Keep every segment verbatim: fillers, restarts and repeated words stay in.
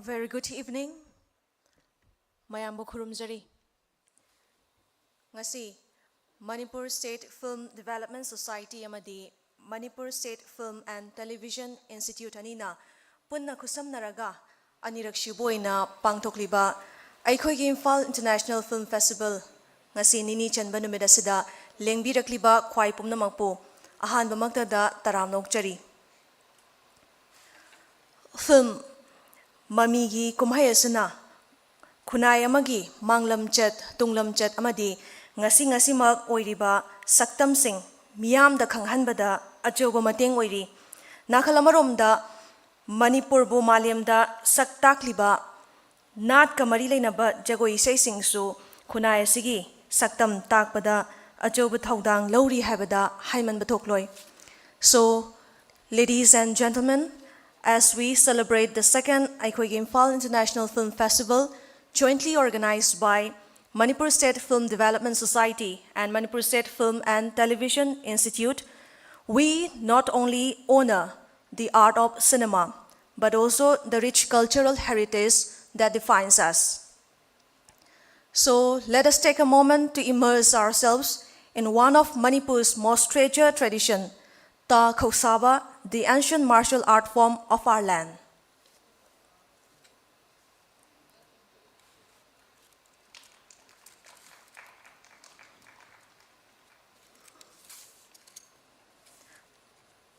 Very good evening. ꯃꯌꯥꯝꯕꯨ ꯈꯨꯔꯨꯝꯖꯔꯤ꯫ ꯉꯁꯤ Manipur state film development society ꯑꯃꯗꯤ Manipur state film and television institute ꯑꯅꯤꯅ ꯄꯨꯟꯅ ꯈꯨꯠꯁꯝꯅꯔꯒ ꯑꯅꯤꯔꯛꯁꯨꯕ ꯑꯣꯏꯅ ꯄꯥꯡꯊꯣꯛꯂꯤꯕ ꯑꯩꯈꯣꯏꯒꯤ ꯏꯝꯐꯥꯜ ꯏꯟꯇꯔꯅꯦꯁꯅꯦꯜ ꯐꯤꯜꯝ ꯐꯦꯁꯇꯤꯚꯦꯜ ꯉꯁꯤ ꯅꯤꯅꯤ ꯆꯟꯕ ꯅꯨꯃꯤꯠ ꯑꯁꯤꯗ ꯂꯦꯡꯕꯤꯔꯛꯂꯤꯕ ꯈ꯭ꯋꯥꯏ ꯄꯨꯝꯅꯃꯛꯄꯨ ꯑꯍꯥꯟꯕꯃꯛꯇꯗ ꯇꯔꯥꯝꯅ ꯑꯣꯛꯆꯔꯤ꯫ ꯐꯤꯜꯝ ꯃꯃꯤꯒꯤ ꯀꯨꯝꯍꯩ ꯑꯁꯤꯅ ꯈꯨꯟꯅꯥꯏ ꯑꯃꯒꯤ ꯃꯥꯡꯂꯝꯆꯠ, ꯇꯨꯡꯂꯝꯆꯠ ꯑꯃꯗꯤ ꯉꯁꯤ ꯉꯁꯤꯃꯛ ꯑꯣꯏꯔꯤꯕ ꯁꯛꯇꯝꯁꯤꯡ ꯃꯤꯌꯥꯝꯗ ꯈꯪꯍꯟꯕꯗ ꯑꯆꯧꯕ ꯃꯇꯦꯡ ꯑꯣꯏꯔꯤ꯫ ꯅꯥꯀꯜ ꯑꯃꯔꯣꯝꯗ ꯃꯅꯤꯄꯨꯔꯕꯨ ꯃꯥꯂꯦꯝꯗ ꯁꯛ ꯇꯥꯛꯂꯤꯕ ꯅꯥꯠꯀ ꯃꯔꯤ ꯂꯩꯅꯕ ꯖꯒꯣꯏ ꯏꯁꯩꯁꯤꯡꯁꯨ ꯈꯨꯟꯅꯥꯏ ꯑꯁꯤꯒꯤ ꯁꯛꯇꯝ ꯇꯥꯛꯄꯗ ꯑꯆꯧꯕ ꯊꯧꯗꯥꯡ ꯂꯧꯔꯤ ꯍꯥꯏꯕꯗ ꯍꯥꯏꯃꯟꯕ ꯊꯣꯛꯂꯣꯏ꯫ So, ladies and gentlemen, as we celebrate the second ꯑꯩꯈꯣꯏꯒꯤ Imphal International Film Festival, jointly organized by Manipur State Film Development Society and Manipur State Film and Television Institute, we not only honor the art of cinema, but also the rich cultural heritage that defines us. So let us take a moment to immerse ourselves in one of Manipur's most treasured tradition, Ta Khousaba, the ancient martial art form of our land.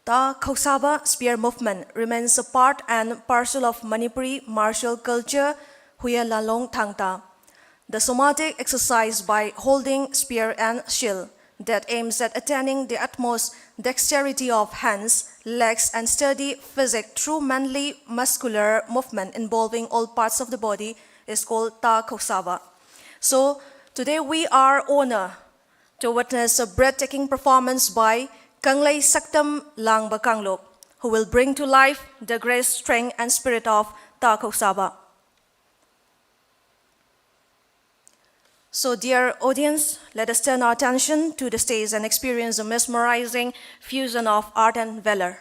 Ta Khousaba spear movement remains a part and parcel of Manipuri martial culture, Huya Lalong Thangta. The somatic exercise by holding spear and shield that aims at attaining the utmost dexterity of hands, legs, and sturdy physique through manly muscular movement involving all parts of the body is called Ta Khousaba. So, today we are honored to witness a breathtaking performance by Kanglei Saktam Langba Kanglup, who will bring to life the grace, strength, and spirit of Ta Khousaba. So, dear audience, let us turn our attention to the stage and experience the mesmerizing fusion of art and valor.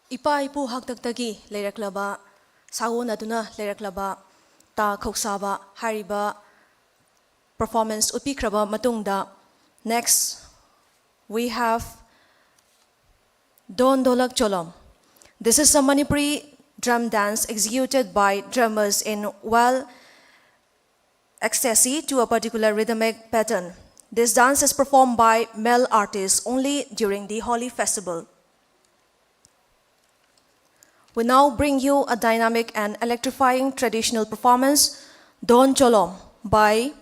ꯏꯄꯥ ꯏꯄꯨ ꯍꯥꯛꯇꯛꯇꯒꯤ ꯂꯩꯔꯛꯂꯕ, ꯁꯥꯒꯣꯟꯅꯗꯨꯅ ꯂꯩꯔꯛꯂꯕ ꯇꯥ ꯈꯧꯁꯥꯕ ꯍꯥꯏꯔꯤꯕ performance ꯎꯠꯄꯤꯈ꯭ꯔꯕ ꯃꯇꯨꯡꯗ, next we have Don Dolak Cholom, This is a Manipuri drum dance executed by drummers in well ecstasy to a particular rhythmic pattern. This dance is performed by male artists only during the Holi festival. We now bring you a dynamic and electrifying traditional performance, Don Cholom, by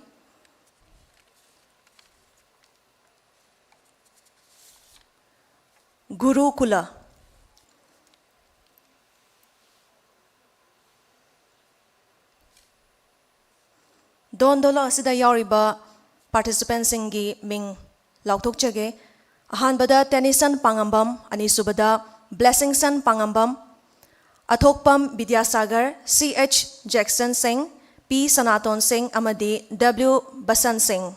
Guru Kula. ꯗꯣꯟ ꯗꯣꯂꯣ ꯑꯁꯤꯗ ꯌꯥꯎꯔꯤꯕ participantꯁꯤꯡꯒꯤ ꯃꯤꯡ ꯂꯥꯎꯊꯣꯛꯆꯒꯦ꯫ ꯑꯍꯥꯟꯕꯗ ꯇꯦꯅꯤꯁꯟ ꯄꯥꯉꯝꯕꯝ, ꯑꯅꯤꯁꯨꯕꯗ ꯕ꯭ꯂꯦꯁꯤꯡꯁꯟ ꯄꯥꯉꯝꯕꯝ, ꯑꯊꯣꯛꯄꯝ ꯕꯤꯗ꯭ꯌꯥꯁꯥꯒꯔ, ꯁꯤ H Jackson ꯁꯤꯡ, ꯄꯤ ꯁꯅꯥꯇꯣꯟ ꯁꯤꯡ ꯑꯃꯗꯤ ꯗꯕ꯭ꯂꯤꯎ ꯕꯁꯟ ꯁꯤꯡ꯫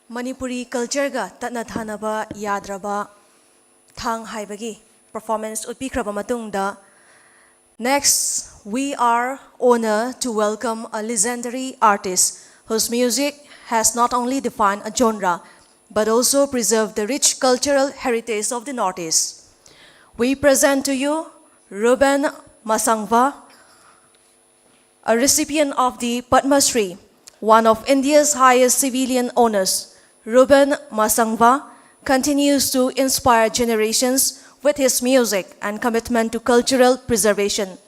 ꯃꯅꯤꯄꯨꯔꯤ ꯀꯜꯆꯔꯒ ꯇꯠꯅ ꯊꯥꯅꯕ ꯌꯥꯗ꯭ꯔꯕ ꯊꯥꯡ ꯍꯥꯏꯕꯒꯤ ꯄꯔꯐꯣꯔꯃꯦꯟꯁ ꯎꯠꯄꯤꯈ꯭ꯔꯕ ꯃꯇꯨꯡꯗ, next, we are honored to welcome a legendary artist whose music has not only defined a genre but also preserved the rich cultural heritage of the Northeast. We present to you Ruben Masangva, a recipient of the Padma Shri, one of India's highest civilian honors. Ruben Masangva continues to inspire generations with his music and commitment to cultural preservation.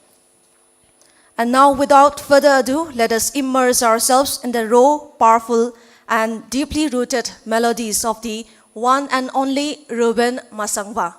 And now, without further ado, let us immerse ourselves in the raw, powerful, and deeply rooted melodies of the one and only Ruben Masangva.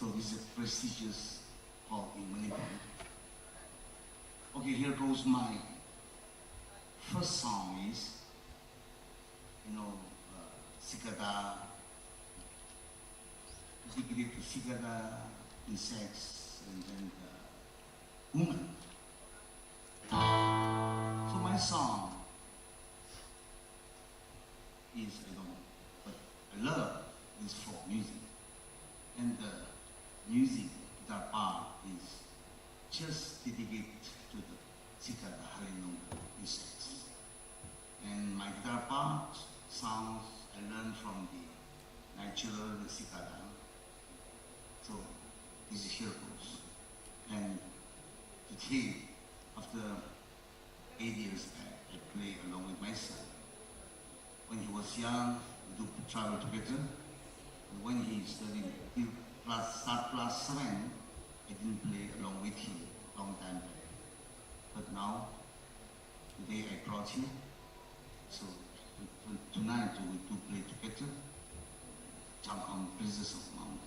So this is a prestigious hall in Manipur. Okay, here goes my first song is, you know, uh, cicada, dedicated to cicada, insects, and then uh, women. So my song is, I don't, but I love this folk music. And the music, guitar part is just dedicated to the cicada, hallinong insects. And my guitar part sounds I learned from the natural cicada. So this is here goes. And today, after eight years back, I play along with my son. When he was young, we do travel together. And when he studied till class, start class seven, I didn't play along with him long time back. But now, today I brought him. So to- to- tonight we do play together. Changkham Princess of Mount.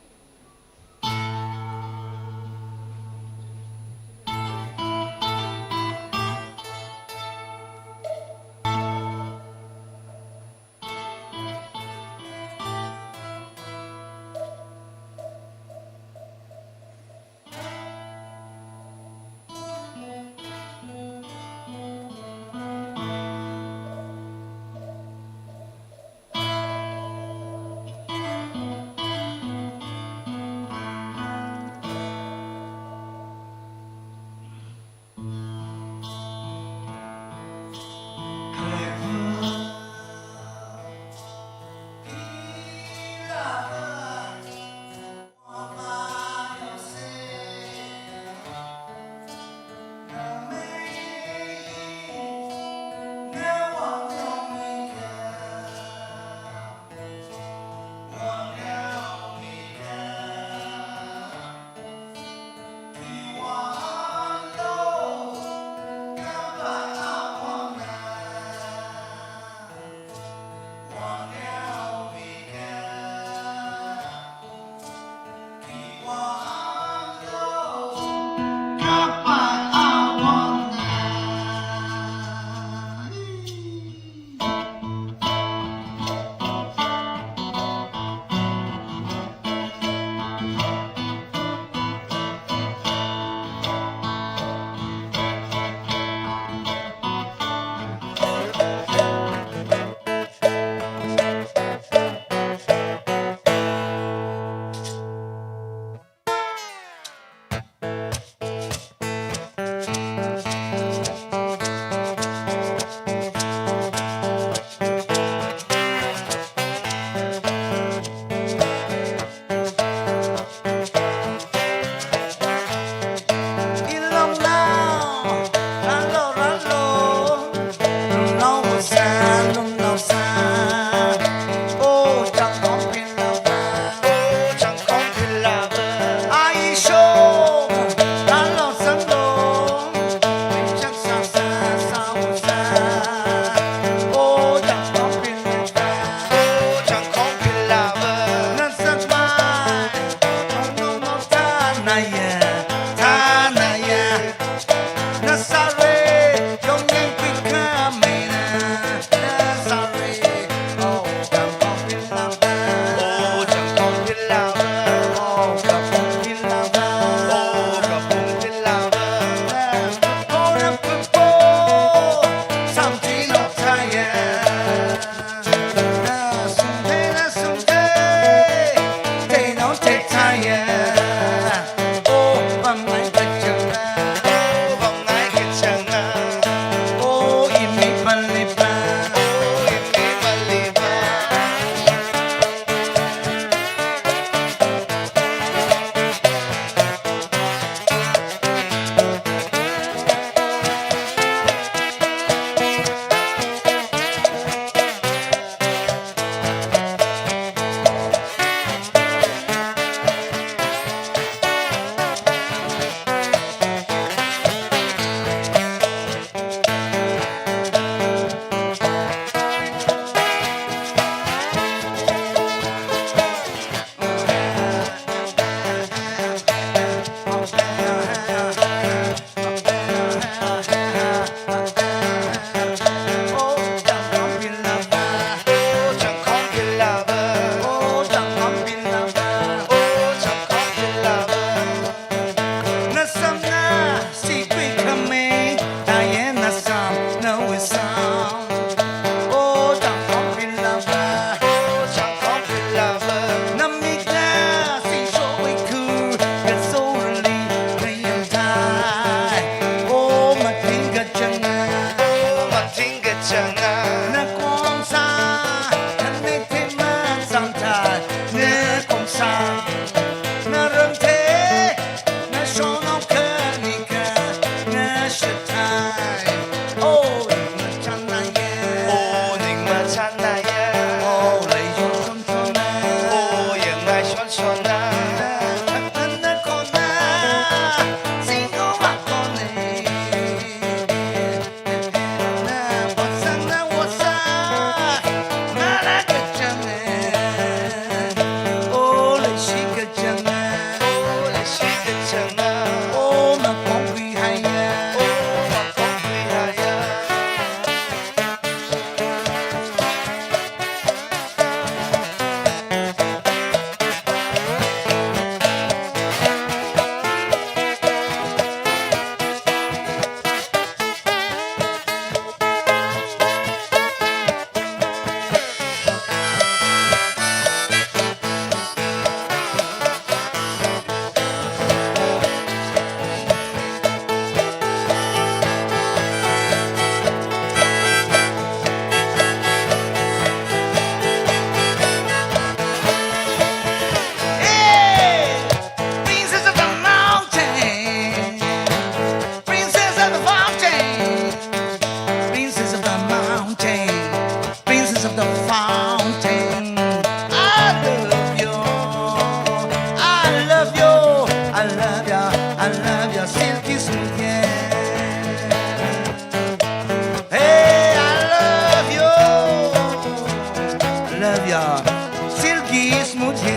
किस मुझे।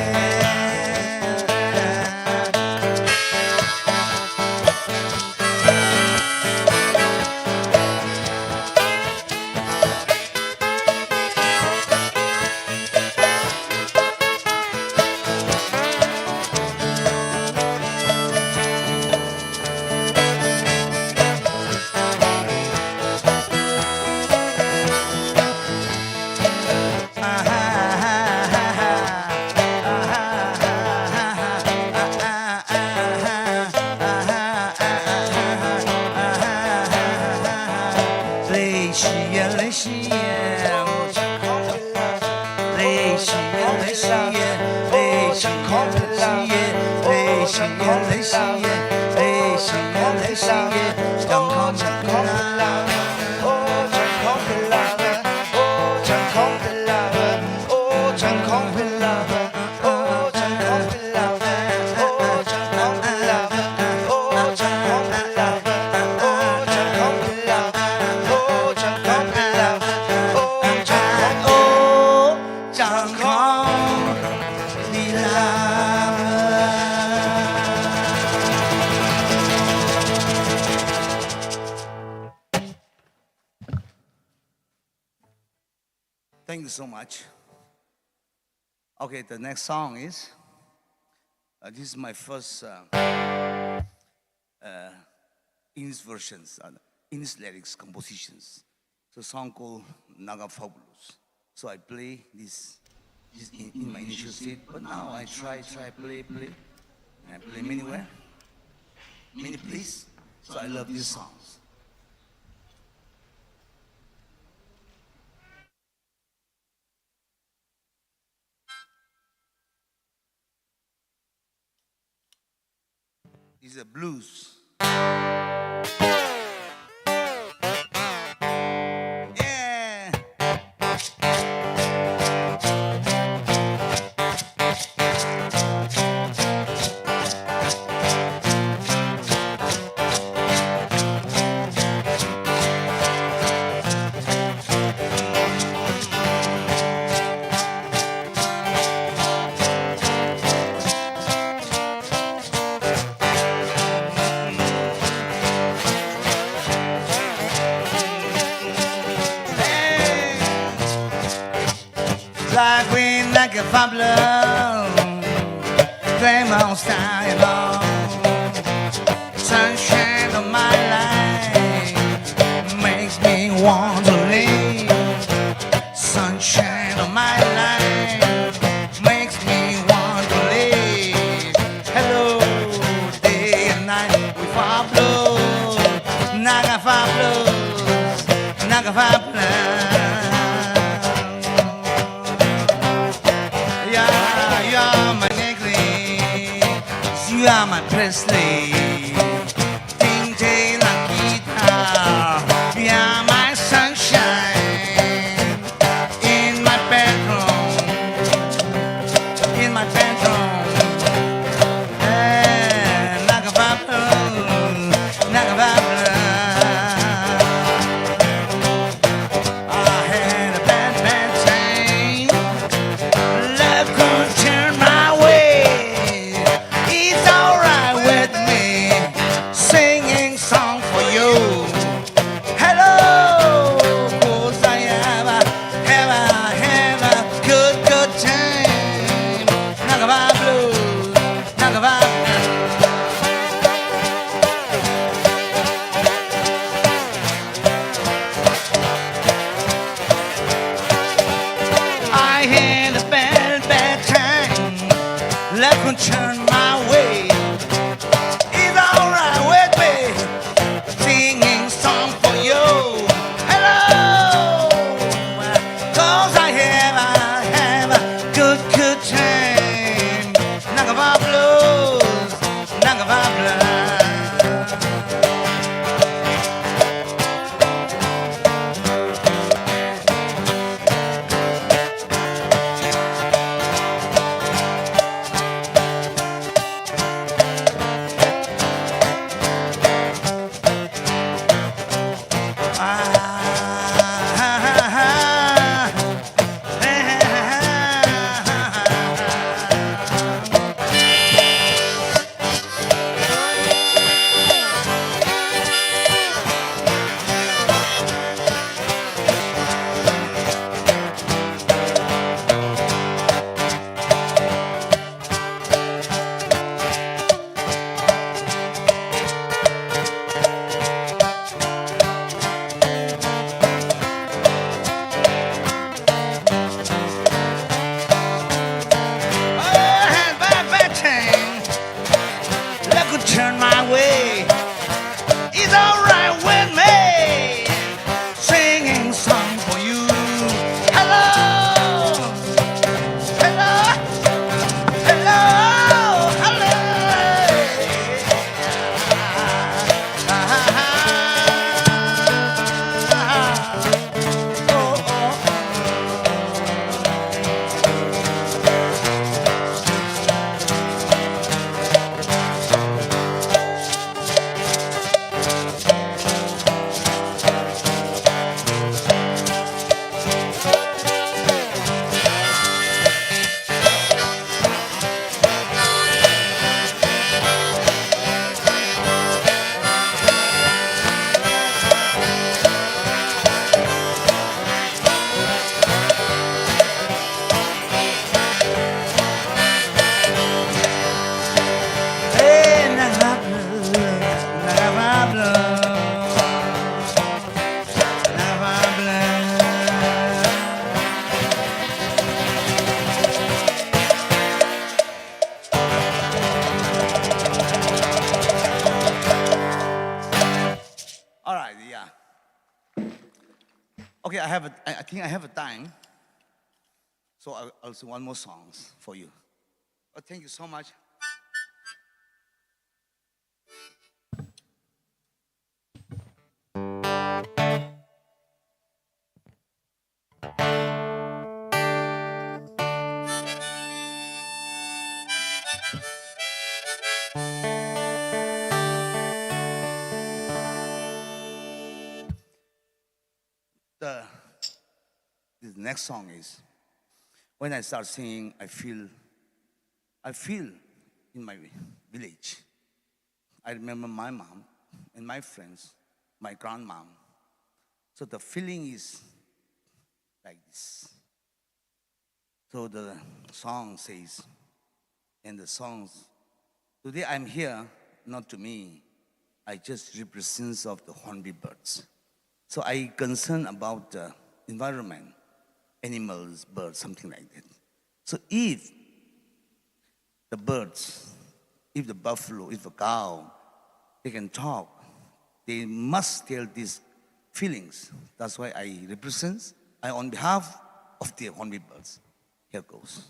Thank you so much. Okay, the next song is, uh, this is my first, uh, uh, English versions, uh, English lyrics compositions. It's a song called Naga Fabulous. So I play this, this in, in my initial state, but now I try, try, play, play, and play many well, many place. So I love these songs. It's a blues. Yeah. Dark green like a fabulous. Claim on style, sunshine of my life makes me want to live. Sunshine of my life makes me want to live. Hello, day and night we fabulous. Naga fabulous. Naga fabulous. Yeah, you are my necklace, you are my bracelet. Ting ting la guitar, you are my sunshine. In my bedroom, in my bedroom. Eh, naga fabulous, naga fabulous. I had a bad, bad time. Love could turn my way. It's alright with me. Singing song for you. Hello, 'cause I have a, have a, have a good, good time. Naga fabulous, naga fabulous. I had a bad, bad time. Love could turn my way. It's alright with me. Singing song for you. Hello, 'cause I have, I have a good, good time. Naga fabulous, naga fabulous. think I have a time, so I'll, I'll sing one more songs for you. Oh, thank you so much. The, this next song is, when I start singing, I feel, I feel in my village. I remember my mom and my friends, my grandmom. So the feeling is like this. So the song says, and the songs, today I'm here, not to me. I just represents of the hornbill birds. So I concern about the environment, animals, birds, something like that. So if the birds, if the buffalo, if a cow, they can talk, they must tell these feelings. That's why I represent, I on behalf of the hornbill birds. Here goes.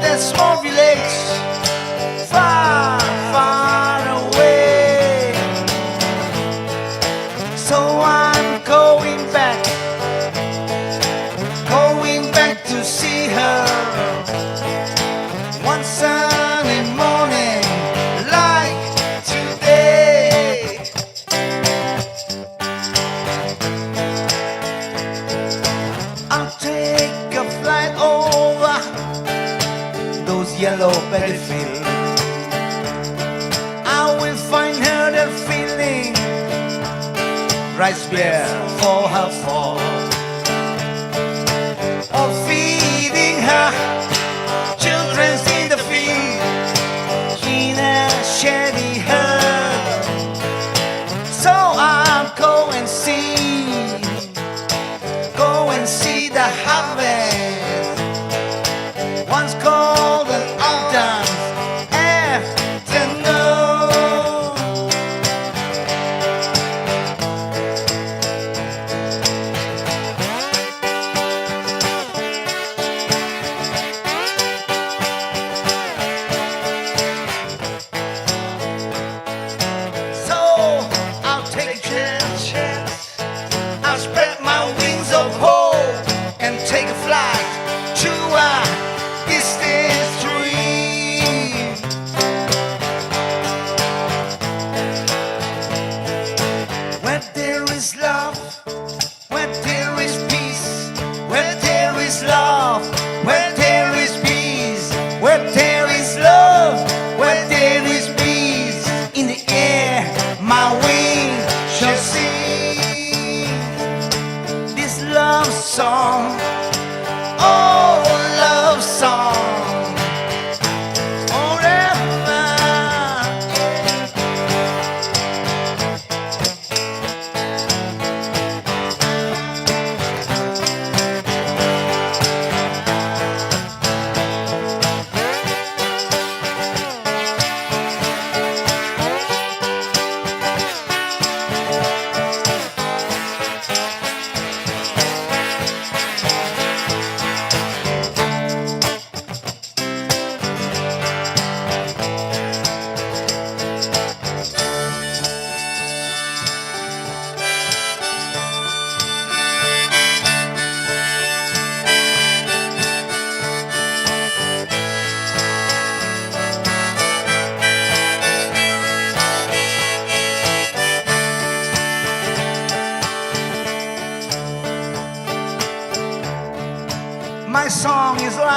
that small village far, far away. So I'm going back, going back to see her one sunny morning like today. I'll take a flight over those yellow paddy fields. I will find her that feeling, rice beer for her fall, or feeding her children's in the field in a shady hut. So I'll go and see, go and see the harvest. Once called an autumn afternoon.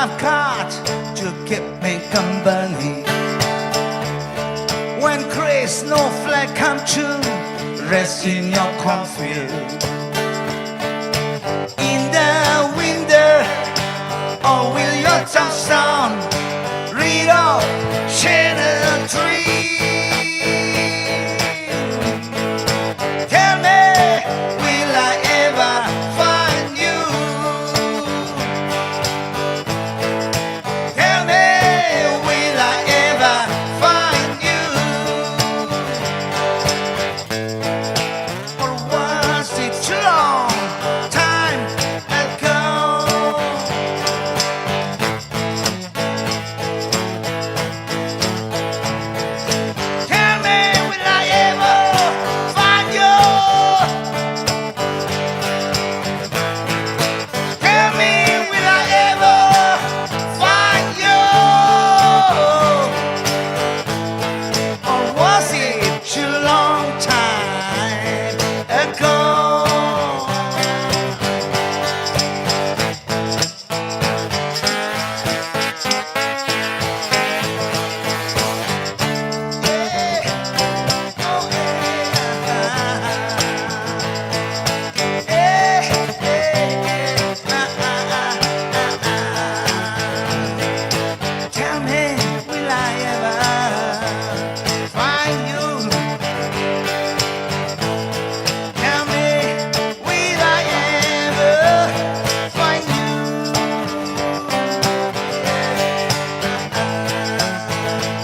I've got to keep me company. When gray snowflake come to rest in your cornfield. In the winter, or will your tombstone read off Channel three? Tell me, will I ever find you? Tell me, will I ever find you? Or was it too long time ago? Tell me, will I ever find you? Tell me, will I ever find you? Or was it too long time ago? Tell me, will I ever find you? Tell me, will I ever find you?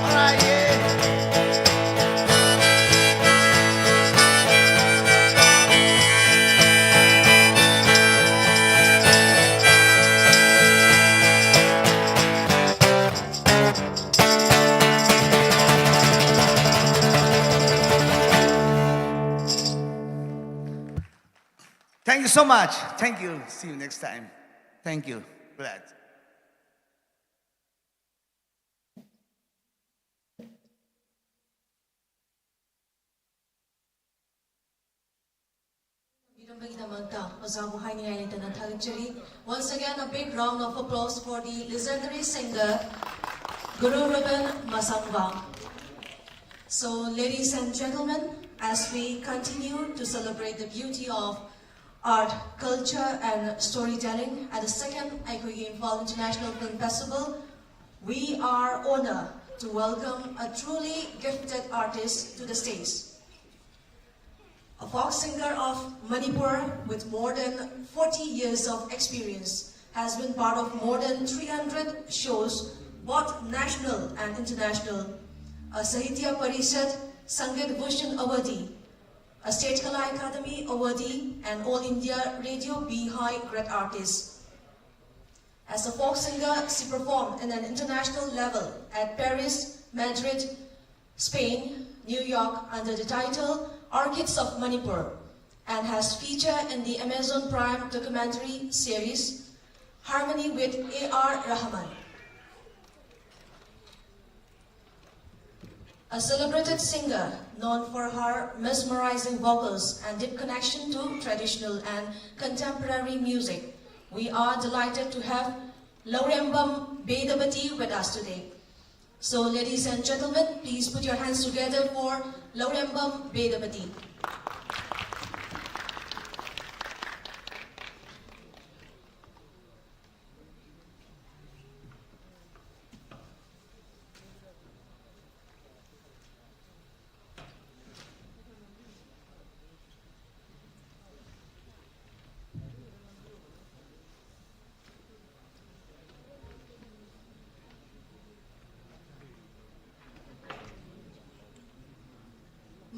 All right, yeah. Thank you so much. Thank you. See you next time. Thank you. Glad. ꯒꯤꯗꯃꯛꯇ ꯑꯣꯖꯥꯕꯨ ꯍꯥꯏꯅꯤꯡꯉꯥꯏ ꯂꯩꯇꯅ ꯊꯥꯒꯠꯆꯔꯤ꯫ Once again, a big round of applause for the legendary singer Guru Ruben Masangwa. So, ladies and gentlemen, as we continue to celebrate the beauty of art, culture, and storytelling at the second ꯑꯩꯈꯣꯏꯒꯤ Imphal International Film Festival, we are honored to welcome a truly gifted artist to the stage. A folk singer of Manipur with more than forty years of experience has been part of more than three hundred shows, both national and international. A Sahitya Parishad Sangeet Bhushan Awardee, a State Kala Academy Awardee, and All India Radio Bihai Great Artist. As a folk singer, she performed in an international level at Paris, Madrid, Spain, New York under the title Orchids of Manipur and has featured in the Amazon Prime documentary series Harmony with A R Rahman. A celebrated singer known for her mesmerizing vocals and deep connection to traditional and contemporary music, we are delighted to have Laurembam Bedabati with us today. So, ladies and gentlemen, please put your hands together for Laurembam Bedabati.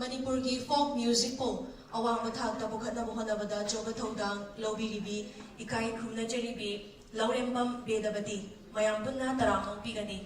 ꯃꯅꯤꯄꯨꯔꯒꯤ folk musicꯄꯨ ꯑꯋꯥꯡꯕ ꯊꯥꯛꯇ ꯄꯨꯈꯠꯅꯕ ꯍꯣꯠꯅꯕꯗ ꯑꯆꯧꯕ ꯊꯧꯗꯥꯡ ꯂꯧꯕꯤꯔꯤꯕꯤ, ꯏꯀꯥꯏ ꯈꯨꯝꯅꯖꯔꯤꯕꯤ ꯂꯧꯔꯦꯝꯕꯝ ꯕꯦꯗꯕꯇꯤ, ꯃꯌꯥꯝ ꯄꯨꯟꯅ ꯇꯔꯥꯝꯅ ꯑꯣꯛꯄꯤꯒꯅꯤ꯫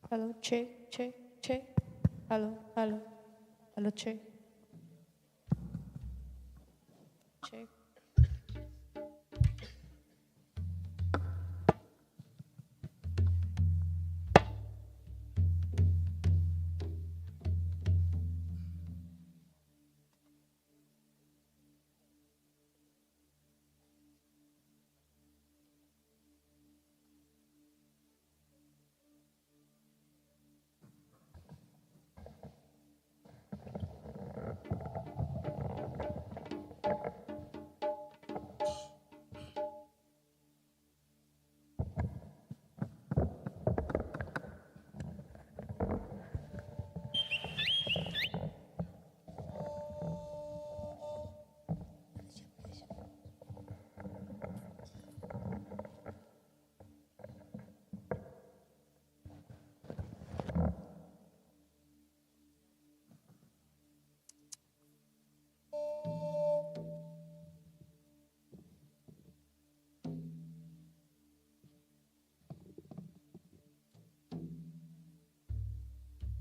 Hello, check, check, check. Hello, hello. Hello, check. Check.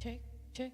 Check, check.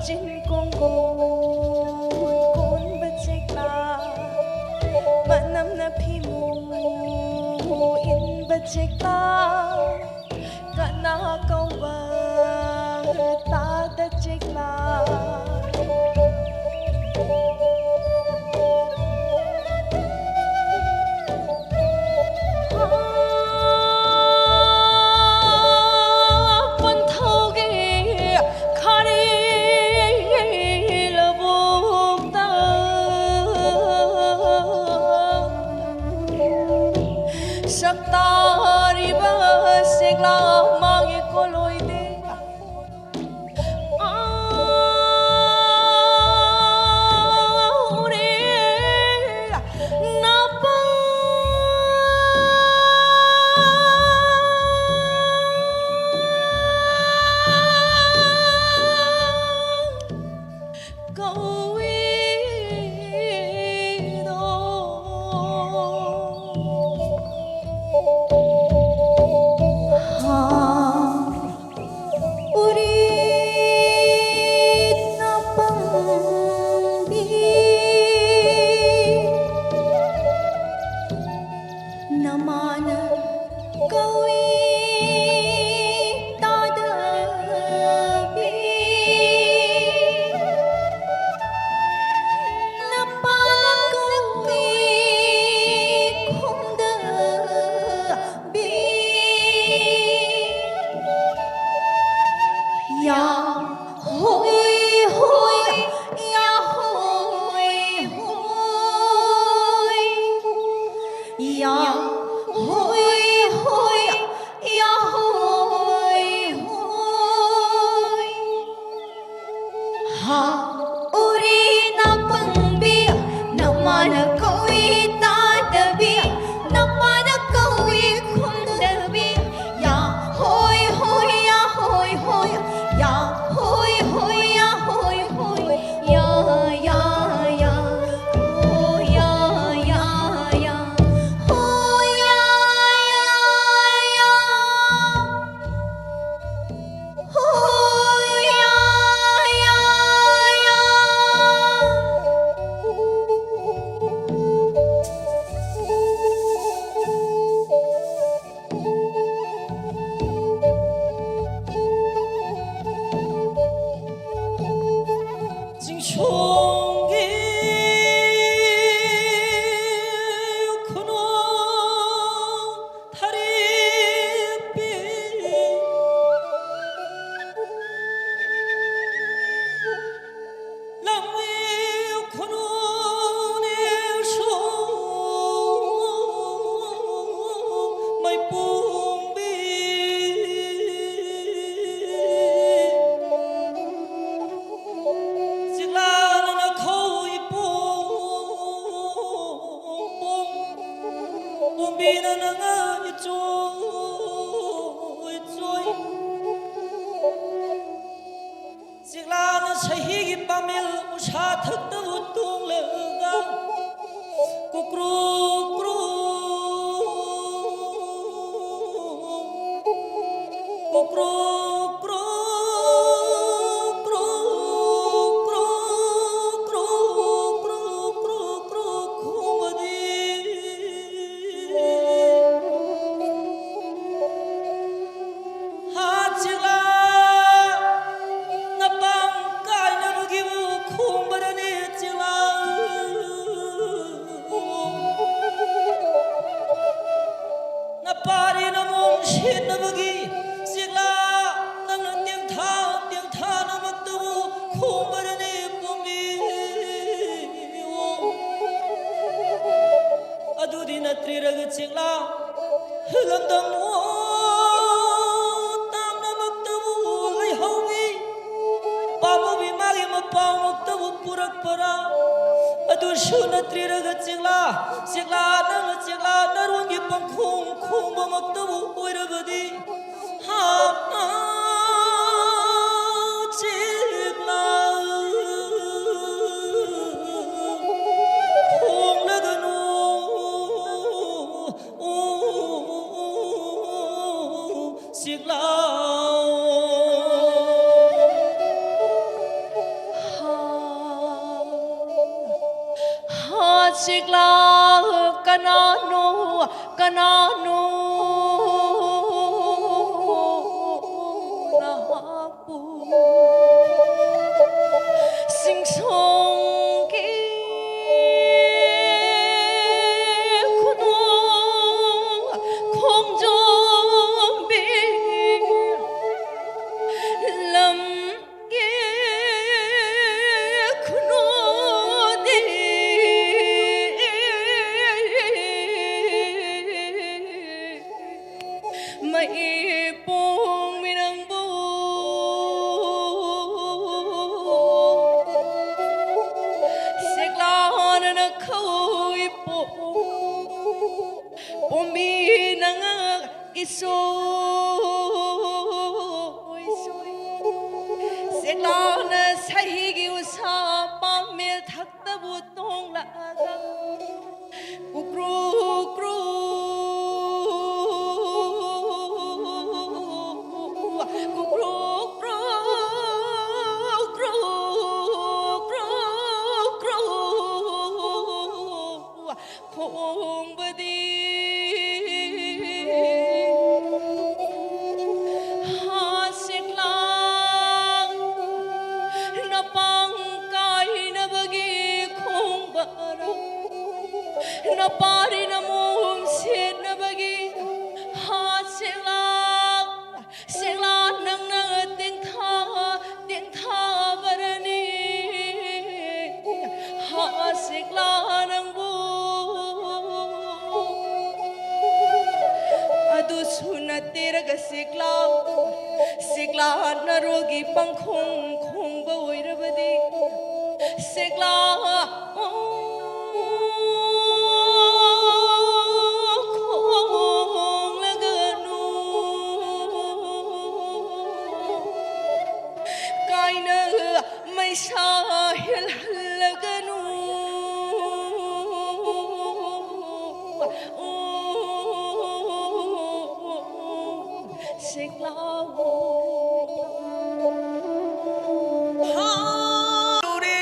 ꯆꯤꯟ ꯀꯣꯡꯒꯣꯟ ꯀꯣꯟꯕ ꯆꯦꯛꯂꯥ, ꯃꯅꯝꯅ ꯐꯤꯃꯨ ꯏꯟꯕ ꯆꯦꯛꯂꯥ, ꯀꯅꯥ ꯀꯧꯕ ꯇꯥꯗ ꯆꯦꯛꯂꯥ꯫ ꯄꯟꯊꯧꯒꯤ ꯈꯥꯔꯤ ꯂꯧꯕꯨꯛꯇ ꯁꯛꯇꯥꯔꯤꯕ ꯁꯦꯛꯂꯥ ꯃꯥꯒꯤ ꯀꯣꯂꯣꯏꯗꯦ꯫ ꯀ꯭ꯔꯣꯛ ꯀ꯭ꯔꯣꯛ ꯀ꯭ꯔꯣꯛ ꯀ꯭ꯔꯣꯛ ꯀ꯭ꯔꯣꯛ ꯀ꯭ꯔꯣꯛ ꯀ꯭ꯔꯣꯛ ꯈꯣꯡꯕꯗꯤ ꯍꯥ ꯆꯦꯛꯂꯥ ꯅꯄꯥꯝ ꯀꯥꯏꯅꯕꯒꯤꯕꯨ ꯈꯣꯡꯕꯔꯅꯦ ꯆꯦꯛꯂꯥ? ꯅꯄꯥꯔꯤ ꯅꯃꯣꯝ ꯁꯦꯠꯅꯕꯒꯤ ꯆꯦꯛꯂꯥ ꯅꯪꯅ ꯇꯦꯡꯊꯥ ꯇꯦꯡꯊꯥꯅꯃꯛꯇꯕꯨ ꯈꯣꯡꯕꯔꯅꯦ ꯄꯣꯝꯕꯤ? ꯑꯗꯨꯗꯤ ꯅꯠꯇ꯭ꯔꯤꯔꯒ ꯆꯦꯛꯂꯥ ꯂꯝꯗꯝ ꯇꯥꯝꯅꯃꯛꯇꯕꯨ ꯂꯩꯍꯧꯏ꯫ ꯄꯥꯝꯃꯨꯕꯤ ꯃꯥꯒꯤ ꯃꯄꯥꯎꯃꯛꯇꯕꯨ ꯄꯨꯔꯛꯄꯔꯥ? ꯑꯗꯨꯁꯨ ꯅꯠꯇ꯭ꯔꯤꯔꯒ ꯆꯦꯛꯂꯥ, ꯆꯦꯛꯂꯥ ꯅꯪꯅ ꯆꯦꯛꯂꯥ ꯅꯔꯣꯟꯒꯤ ꯄꯪꯈꯣꯡ ꯈꯣꯡꯕꯃꯛꯇꯕꯨ ꯑꯣꯏꯔꯕꯗꯤ, ꯍꯥ, ꯆꯦꯛꯂꯥ ꯈꯣꯡꯂꯒꯅꯨ꯫ ꯆꯦꯛꯂꯥꯎ꯫ ꯍꯥ, ꯍꯥ, ꯆꯦꯛꯂꯥꯎ, ꯀꯅꯥꯅꯣ, ꯀꯅꯥꯅꯣ ꯅꯍꯥꯛ ꯁꯤꯡꯁꯣꯡꯒꯤ ꯈꯨꯅꯨ ꯈꯣꯡꯖꯣꯝꯕꯤ ꯂꯝꯒꯤ ꯈꯨꯅꯨꯗꯤ꯫ ꯃꯩ ꯄꯣꯡꯃꯤ ꯅꯪꯕꯨ ꯁꯦꯛꯂꯥꯅ ꯈꯧꯏ ꯄꯣ ꯄꯣꯝꯕꯤ ꯅꯪ ꯏꯁꯣꯏ ꯁꯣꯏ ꯁꯦꯛꯂꯥꯅ ꯁꯍꯤꯒꯤ ꯎꯁꯥ ꯄꯥꯝꯃꯦꯜ ꯊꯛꯇꯕꯨ ꯇꯣꯡꯂꯛꯑꯒ ꯀ꯭ꯔꯨ ꯀ꯭ꯔꯨ ꯀ꯭ꯔꯣꯛ ꯀ꯭ꯔꯣꯛ ꯀ꯭ꯔꯣꯛ ꯀ꯭ꯔꯣꯛ ꯀ꯭ꯔꯣꯛ ꯈꯣꯡꯕꯗꯤ ꯍꯥ ꯁꯦꯛꯂꯥꯡ ꯅꯄꯥꯡ ꯀꯥꯏꯅꯕꯒꯤ ꯈꯣꯡꯕꯔ? ꯅꯄꯥꯔꯤ ꯅꯃꯣꯝ ꯁꯦꯠꯅꯕꯒꯤ ꯍꯥ ꯁꯦꯛꯂꯥꯡ ꯁꯦꯛꯂꯥ ꯅꯪꯅ ꯇꯦꯡꯊꯥ ꯇꯦꯡꯊꯥꯕꯔꯅꯤ ꯍꯥ ꯁꯦꯛꯂꯥ ꯅꯪꯕꯨ ꯑꯗꯨꯁꯨ ꯅꯠꯇꯦꯔꯒ ꯁꯦꯛꯂꯥ ꯁꯦꯛꯂꯥ ꯅꯔꯣꯜꯒꯤ ꯄꯪꯈꯣꯡ ꯈꯣꯡꯕ ꯑꯣꯏꯔꯕꯗꯤ ꯁꯦꯛꯂꯥ ꯈꯣꯡꯂꯒꯅꯨ ꯀꯥꯏꯅ ꯃꯩꯁꯥ ꯍꯦꯜꯍꯜꯂꯒꯅꯨ ꯁꯦꯛꯂꯥꯎ ꯍꯥꯎꯔꯦ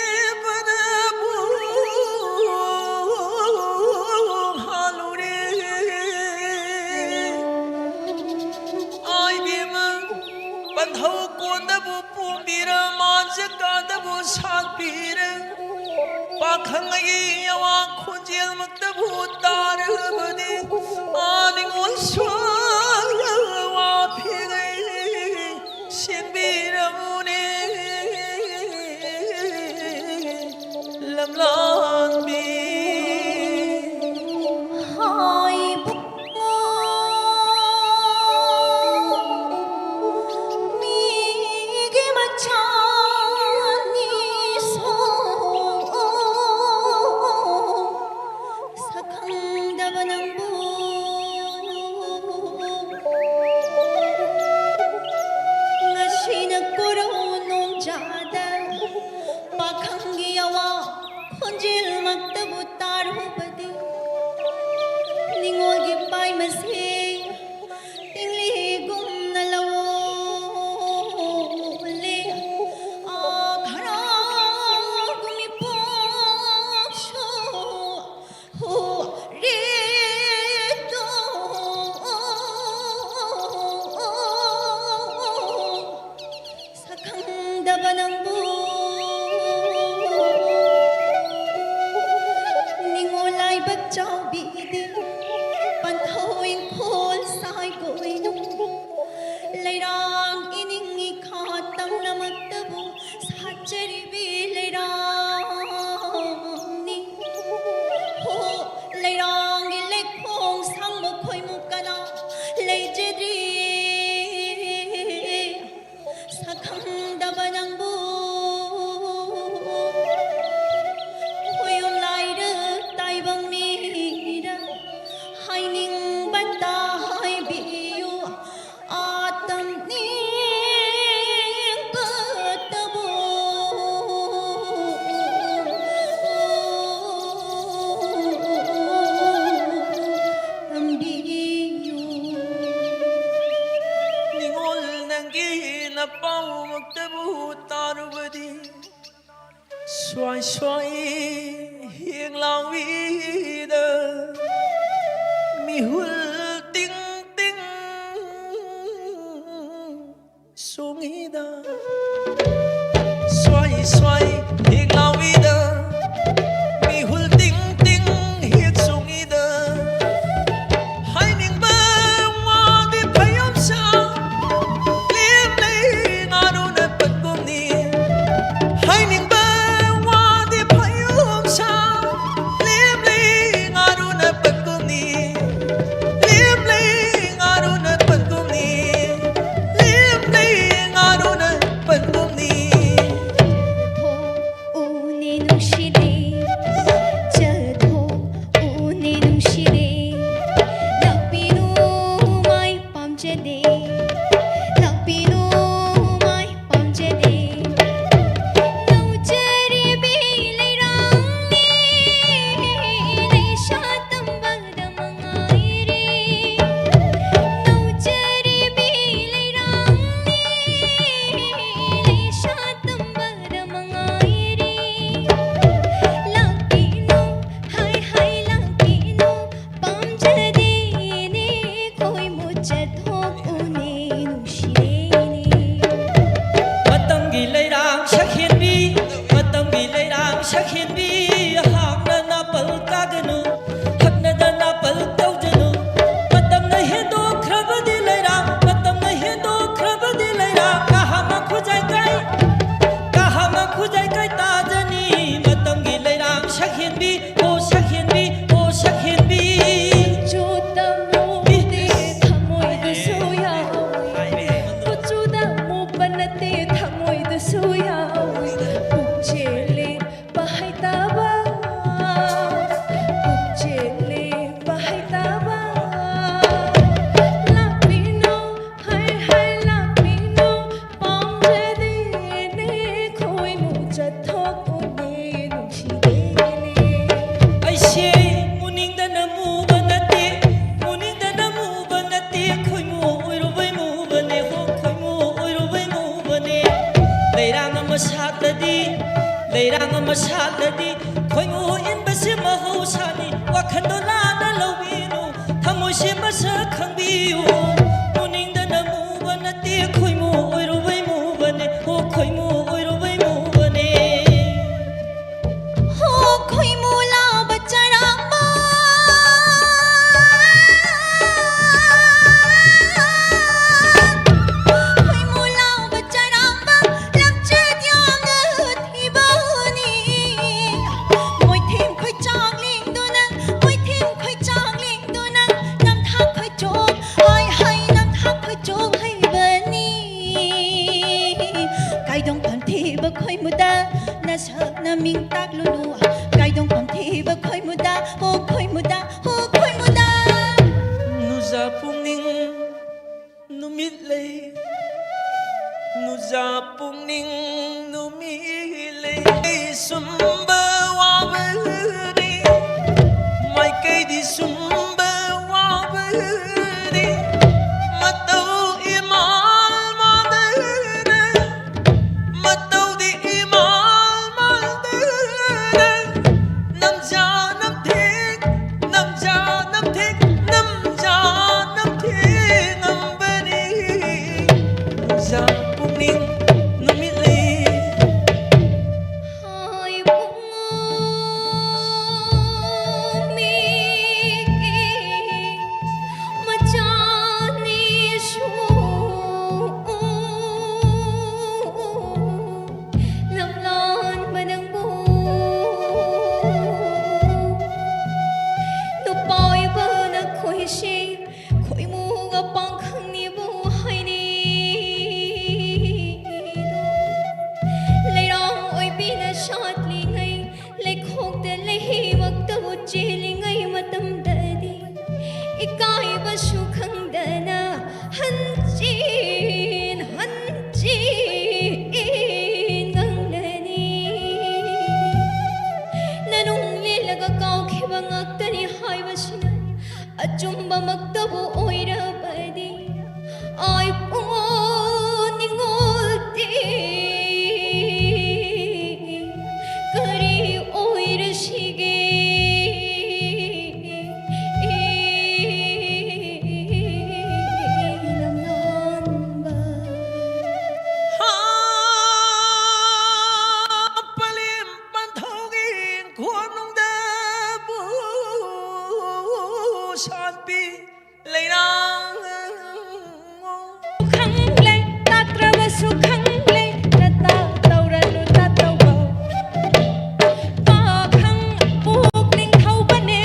ꯅꯨꯡꯁꯤꯕꯅꯕꯨ ꯍꯥꯜꯂꯨꯔꯦ ꯑꯥꯏꯕꯦꯝꯃ ꯄꯟꯊꯧ ꯀꯣꯟꯗꯕꯨ ꯄꯣꯝꯕꯤꯔ ꯃꯥꯟꯖꯀꯥꯗꯕꯨ ꯁꯥꯠꯄꯤꯔ ꯄꯥꯈꯪꯒꯤ ꯑꯋꯥ ꯈꯣꯟꯖꯦꯜꯃꯛꯇꯕꯨ ꯇꯥꯔꯕꯗꯤ ꯅꯤꯉꯣꯜ ꯁꯣꯏ ꯋꯥ ꯐꯦꯡꯉꯩ ꯁꯦꯝꯕꯤꯔꯝꯃꯨꯅꯦ ꯂꯝꯂꯥꯟꯕꯤ ꯍꯥꯏꯕ ꯃꯤꯒꯤ ꯃꯆꯥꯅꯤ ꯁꯣꯛꯑꯣ ꯁꯛꯈꯪꯗꯕ ꯅꯪꯕꯨ ꯉꯁꯤꯅ ꯀꯣꯔꯧ ꯅꯣꯡꯖꯥꯗ ꯄꯥꯈꯪꯒꯤ ꯑꯋꯥ ꯈꯣꯟꯖꯦꯜꯃꯛꯇꯕꯨ ꯇꯥꯔꯨꯕꯗꯤ ꯅꯤꯉꯣꯜꯒꯤ ꯄꯥꯏ ꯃꯁꯦ ꯍꯥꯏꯕꯤꯌꯨ, ꯑꯥꯇꯝ ꯅꯤꯡꯕꯇꯕꯨ ꯇꯝꯕꯤꯌꯨ꯫ ꯅꯤꯡꯉꯣꯜ ꯅꯪꯒꯤ ꯅꯄꯥꯎꯃꯛꯇꯕꯨ ꯇꯥꯔꯨꯕꯗꯤ ꯁ꯭ꯋꯥꯏ ꯁ꯭ꯋꯥꯏ ꯍꯦꯛ ꯂꯥꯎꯏꯗ ꯃꯤꯍꯨꯜ ꯇꯤꯡ ꯇꯤꯡ ꯆꯣꯡꯉꯤꯗ꯫ ꯁ꯭ꯋꯥꯏ ꯁ꯭ꯋꯥꯏ ꯍꯦꯛ ꯂꯥꯎꯏꯗ ꯃꯤꯍꯨꯜ ꯇꯤꯡ ꯇꯤꯡ ꯍꯦꯛ ꯆꯣꯡꯉꯤꯗ꯫ ꯍꯥꯏꯅꯤꯡꯕ ꯋꯥꯗꯤ ꯐꯩꯌꯣꯝꯁꯥ ꯂꯦꯝ ꯂꯩ ꯉꯥꯔꯨꯅ ꯄꯠꯀꯨꯝꯅꯤ꯫ ꯍꯥꯏꯅꯤꯡꯕ ꯋꯥꯗꯤ ꯐꯩꯌꯣꯝꯁꯥ ꯂꯦꯝ ꯂꯩ ꯉꯥꯔꯨꯅ ꯄꯠꯀꯨꯝꯅꯤ꯫ ꯁꯥꯠꯂꯗꯤ ꯈꯣꯏꯃꯨ ꯏꯟꯕꯁꯤ ꯃꯍꯧꯁꯥꯅꯤ꯫ ꯋꯥꯈꯜꯗꯣ ꯂꯥꯟꯅ ꯂꯧꯕꯤꯅꯨ, ꯊꯃꯣꯏꯁꯤ ꯃꯁꯛ ꯈꯪꯕꯤꯌꯨ꯫ ꯃꯨꯅꯤꯡꯗꯅ ꯃꯨꯕ ꯅꯠꯇꯦ, ꯈꯣꯏꯃꯨ ꯑꯣꯏꯔꯨꯕꯩ ꯃꯨꯕꯅꯦ꯫ ꯑꯣ ꯈꯣꯏꯃꯨ ꯑꯣꯏꯔꯨꯕꯩ ꯃꯨꯕꯅꯦ꯫ ꯍꯣ ꯈꯣꯏꯃꯨ ꯂꯥꯎꯕ ꯆꯔꯥꯡꯕ, ꯈꯣꯏꯃꯨ ꯂꯥꯎꯕ ꯆꯔꯥꯡꯕ, ꯂꯝꯆꯠ ꯌꯥꯝꯅ ꯊꯤꯕꯅꯤ꯫ ꯃꯣꯏꯊꯦꯝ ꯈꯣꯏꯆꯥꯛ ꯂꯦꯡꯗꯨꯅ, ꯃꯣꯏꯊꯦꯝ ꯈꯣꯏꯆꯥꯛ ꯂꯦꯡꯗꯨꯅ, ꯅꯝꯊꯥꯛ ꯈꯣꯏꯆꯣꯞ, ꯍꯥꯏ ꯍꯥꯏ ꯅꯝꯊꯥꯛ ꯈꯣꯏꯆꯣꯞ ꯍꯩꯕꯅꯤ꯫ ꯀꯥꯏꯗꯣꯡ ꯄꯝꯊꯤꯕ ꯈꯣꯏꯃꯨꯗ ꯅꯁꯛ ꯅꯃꯤꯡ ꯇꯥꯛꯂꯨꯅꯨ꯫ ꯀꯥꯏꯗꯣꯡ ꯄꯝꯊꯤꯕ ꯈꯣꯏꯃꯨꯗ, ꯍꯣ ꯈꯣꯏꯃꯨꯗ, ꯍꯣ ꯈꯣꯏꯃꯨꯗ꯫ ꯅꯨꯖꯥ ꯄꯨꯛꯅꯤꯡ ꯅꯨꯃꯤꯠ ꯂꯩ, ꯅꯨꯖꯥ ꯄꯨꯛꯅꯤꯡ ꯅꯨꯃꯤꯠ ꯂꯩ꯫ ꯁꯨꯝꯕ ꯋꯥꯕꯅꯤ, ꯃꯥꯏꯀꯩꯗꯤ ꯁꯨꯝꯕ ꯋꯥꯕꯅꯤ꯫ ꯃꯇꯧ ꯏꯃꯥꯜ ꯃꯥꯜꯗꯅ, ꯃꯇꯧꯗꯤ ꯏꯃꯥꯜ ꯃꯥꯜꯗꯅ꯫ ꯅꯝꯖꯥ ꯅꯝꯊꯦꯛ, ꯅꯝꯖꯥ ꯅꯝꯊꯦꯛ, ꯅꯝꯖꯥ ꯅꯝꯊꯦꯛ ꯉꯝꯕꯅꯤ꯫ ꯅꯨꯖꯥ ꯄꯨꯛꯅꯤꯡ ꯅꯨꯃꯤꯠ ꯂꯩ꯫ ꯍꯥꯏ ꯄꯨꯡꯉꯣ ꯃꯤꯒꯤ ꯃꯆꯥꯅꯤꯁꯨ ꯂꯝꯂꯥꯟꯕ ꯅꯪꯕꯨ ꯅꯨꯄꯥ ꯑꯣꯏꯕ ꯅꯈꯣꯏꯁꯦ ꯈꯣꯏꯃꯨꯒ ꯄꯥꯡꯈꯪꯅꯤꯕꯨ ꯍꯥꯏꯅꯩꯗꯣ꯫ ꯂꯩꯔꯥꯡ ꯑꯣꯏꯕꯤꯅ ꯁꯥꯠꯂꯤꯉꯩ, ꯂꯩꯈꯣꯛꯇ ꯂꯩꯍꯤꯃꯛꯇꯕꯨ ꯆꯦꯜꯂꯤꯉꯩ ꯃꯇꯝꯗꯗꯤ ꯏꯀꯥꯏꯕꯁꯨ ꯈꯪꯗꯅ ꯍꯟꯖꯤꯟ ꯍꯟꯖꯤꯟ ꯉꯪꯂꯅꯤ꯫ ꯅꯅꯨꯡ ꯂꯦꯜꯂꯒ ꯀꯥꯎꯈꯤꯕ ꯉꯥꯛꯇꯅꯤ ꯍꯥꯏꯕꯁꯤꯅ ꯑꯆꯨꯝꯕꯃꯛꯇꯕꯨ ꯑꯣꯏꯔꯕꯗꯤ, ꯑꯥꯏ ꯄꯨꯡꯉꯣ ꯅꯤꯡꯉꯣꯜꯗꯤ ꯈꯪꯂꯦ, ꯇꯥꯛꯇ꯭ꯔꯕꯁꯨ ꯈꯪꯂꯦ, ꯅꯇꯥ ꯇꯧꯔꯅꯨ, ꯇꯥ ꯇꯧꯕꯧ꯫ ꯄꯥꯈꯪ ꯄꯨꯛꯅꯤꯡ ꯊꯧꯕꯅꯦ,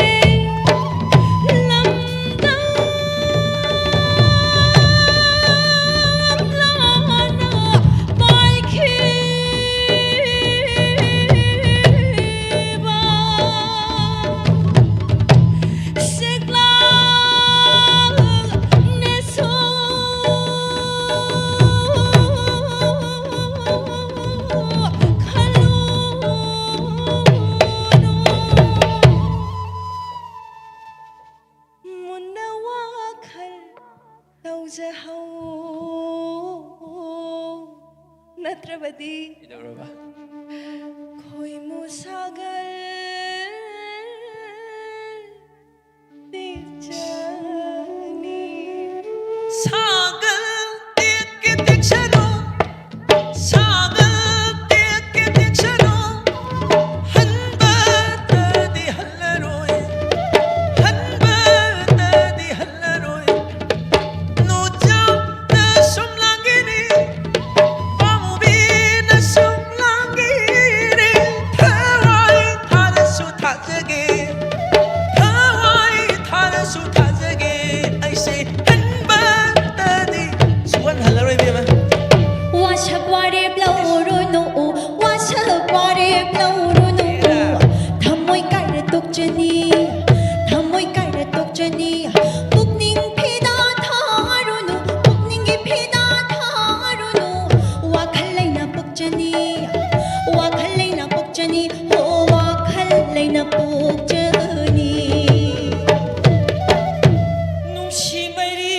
ꯂꯝꯗꯝ ꯂꯥꯟꯅ ꯄꯥꯏꯈꯤꯕ꯫ ꯇꯧꯖꯍꯧ꯫ ꯅꯠꯇ꯭ꯔꯕꯗꯤ ꯀꯩꯗꯧꯔꯕ? ꯈꯣꯏꯃꯨ ꯁꯥꯒꯔ ꯇꯦꯛꯆꯅꯤ꯫ ꯁꯥꯒꯔ ꯇꯦꯛꯀꯦ ꯇꯦꯛꯆꯅꯨ, ꯁꯥꯒꯔ ꯇꯦꯛꯀꯦ ꯇꯦꯛꯆꯅꯨ, ꯍꯟꯕꯗꯗꯤ ꯍꯜꯂꯔꯣꯏ, ꯍꯟꯕꯗꯗꯤ ꯍꯜꯂꯔꯣꯏ꯫ ꯅꯨꯡꯖꯥꯎꯅ ꯁꯨꯝ ꯂꯥꯡꯒꯤꯅꯤ, ꯄꯥꯝꯃꯨꯕꯤꯅ ꯁꯨꯝ ꯂꯥꯡꯒꯤꯅꯤ꯫ ꯊꯋꯥꯏ ꯊꯥꯔꯁꯨ ꯊꯥꯖꯒꯦ, ꯊꯋꯥꯏ ꯊꯥꯔꯁꯨ ꯊꯥꯖꯒꯦ꯫ ꯑꯩꯁꯦ ꯍꯟꯕꯗꯗꯤ ꯁꯨꯛꯍꯟ ꯍꯜꯂꯔꯣꯏ ꯏꯕꯦꯝꯃ꯫ ꯋꯥꯁꯛ ꯋꯥꯔꯦꯞ ꯂꯧꯔꯨꯅꯨ, ꯋꯥꯁꯛ ꯋꯥꯔꯦꯞ ꯂꯧꯔꯨꯅꯨ꯫ ꯊꯃꯣꯏ ꯀꯥꯏꯔ ꯇꯣꯛꯆꯅꯤ, ꯊꯃꯣꯏ ꯀꯥꯏꯔ ꯇꯣꯛꯆꯅꯤ꯫ ꯄꯨꯛꯅꯤꯡ ꯐꯤꯗꯥ ꯊꯥꯔꯨꯅꯨ, ꯄꯨꯛꯅꯤꯡꯒꯤ ꯐꯤꯗꯥ ꯊꯥꯔꯨꯅꯨ꯫ ꯋꯥꯈꯜ ꯂꯩꯅ ꯄꯣꯛꯆꯅꯤ, ꯋꯥꯈꯜ ꯂꯩꯅ ꯄꯣꯛꯆꯅꯤ꯫ ꯍꯣ, ꯋꯥꯈꯜ ꯂꯩꯅ ꯄꯣꯛꯆꯅꯤ꯫ ꯅꯨꯡꯁꯤ ꯃꯩꯔꯤ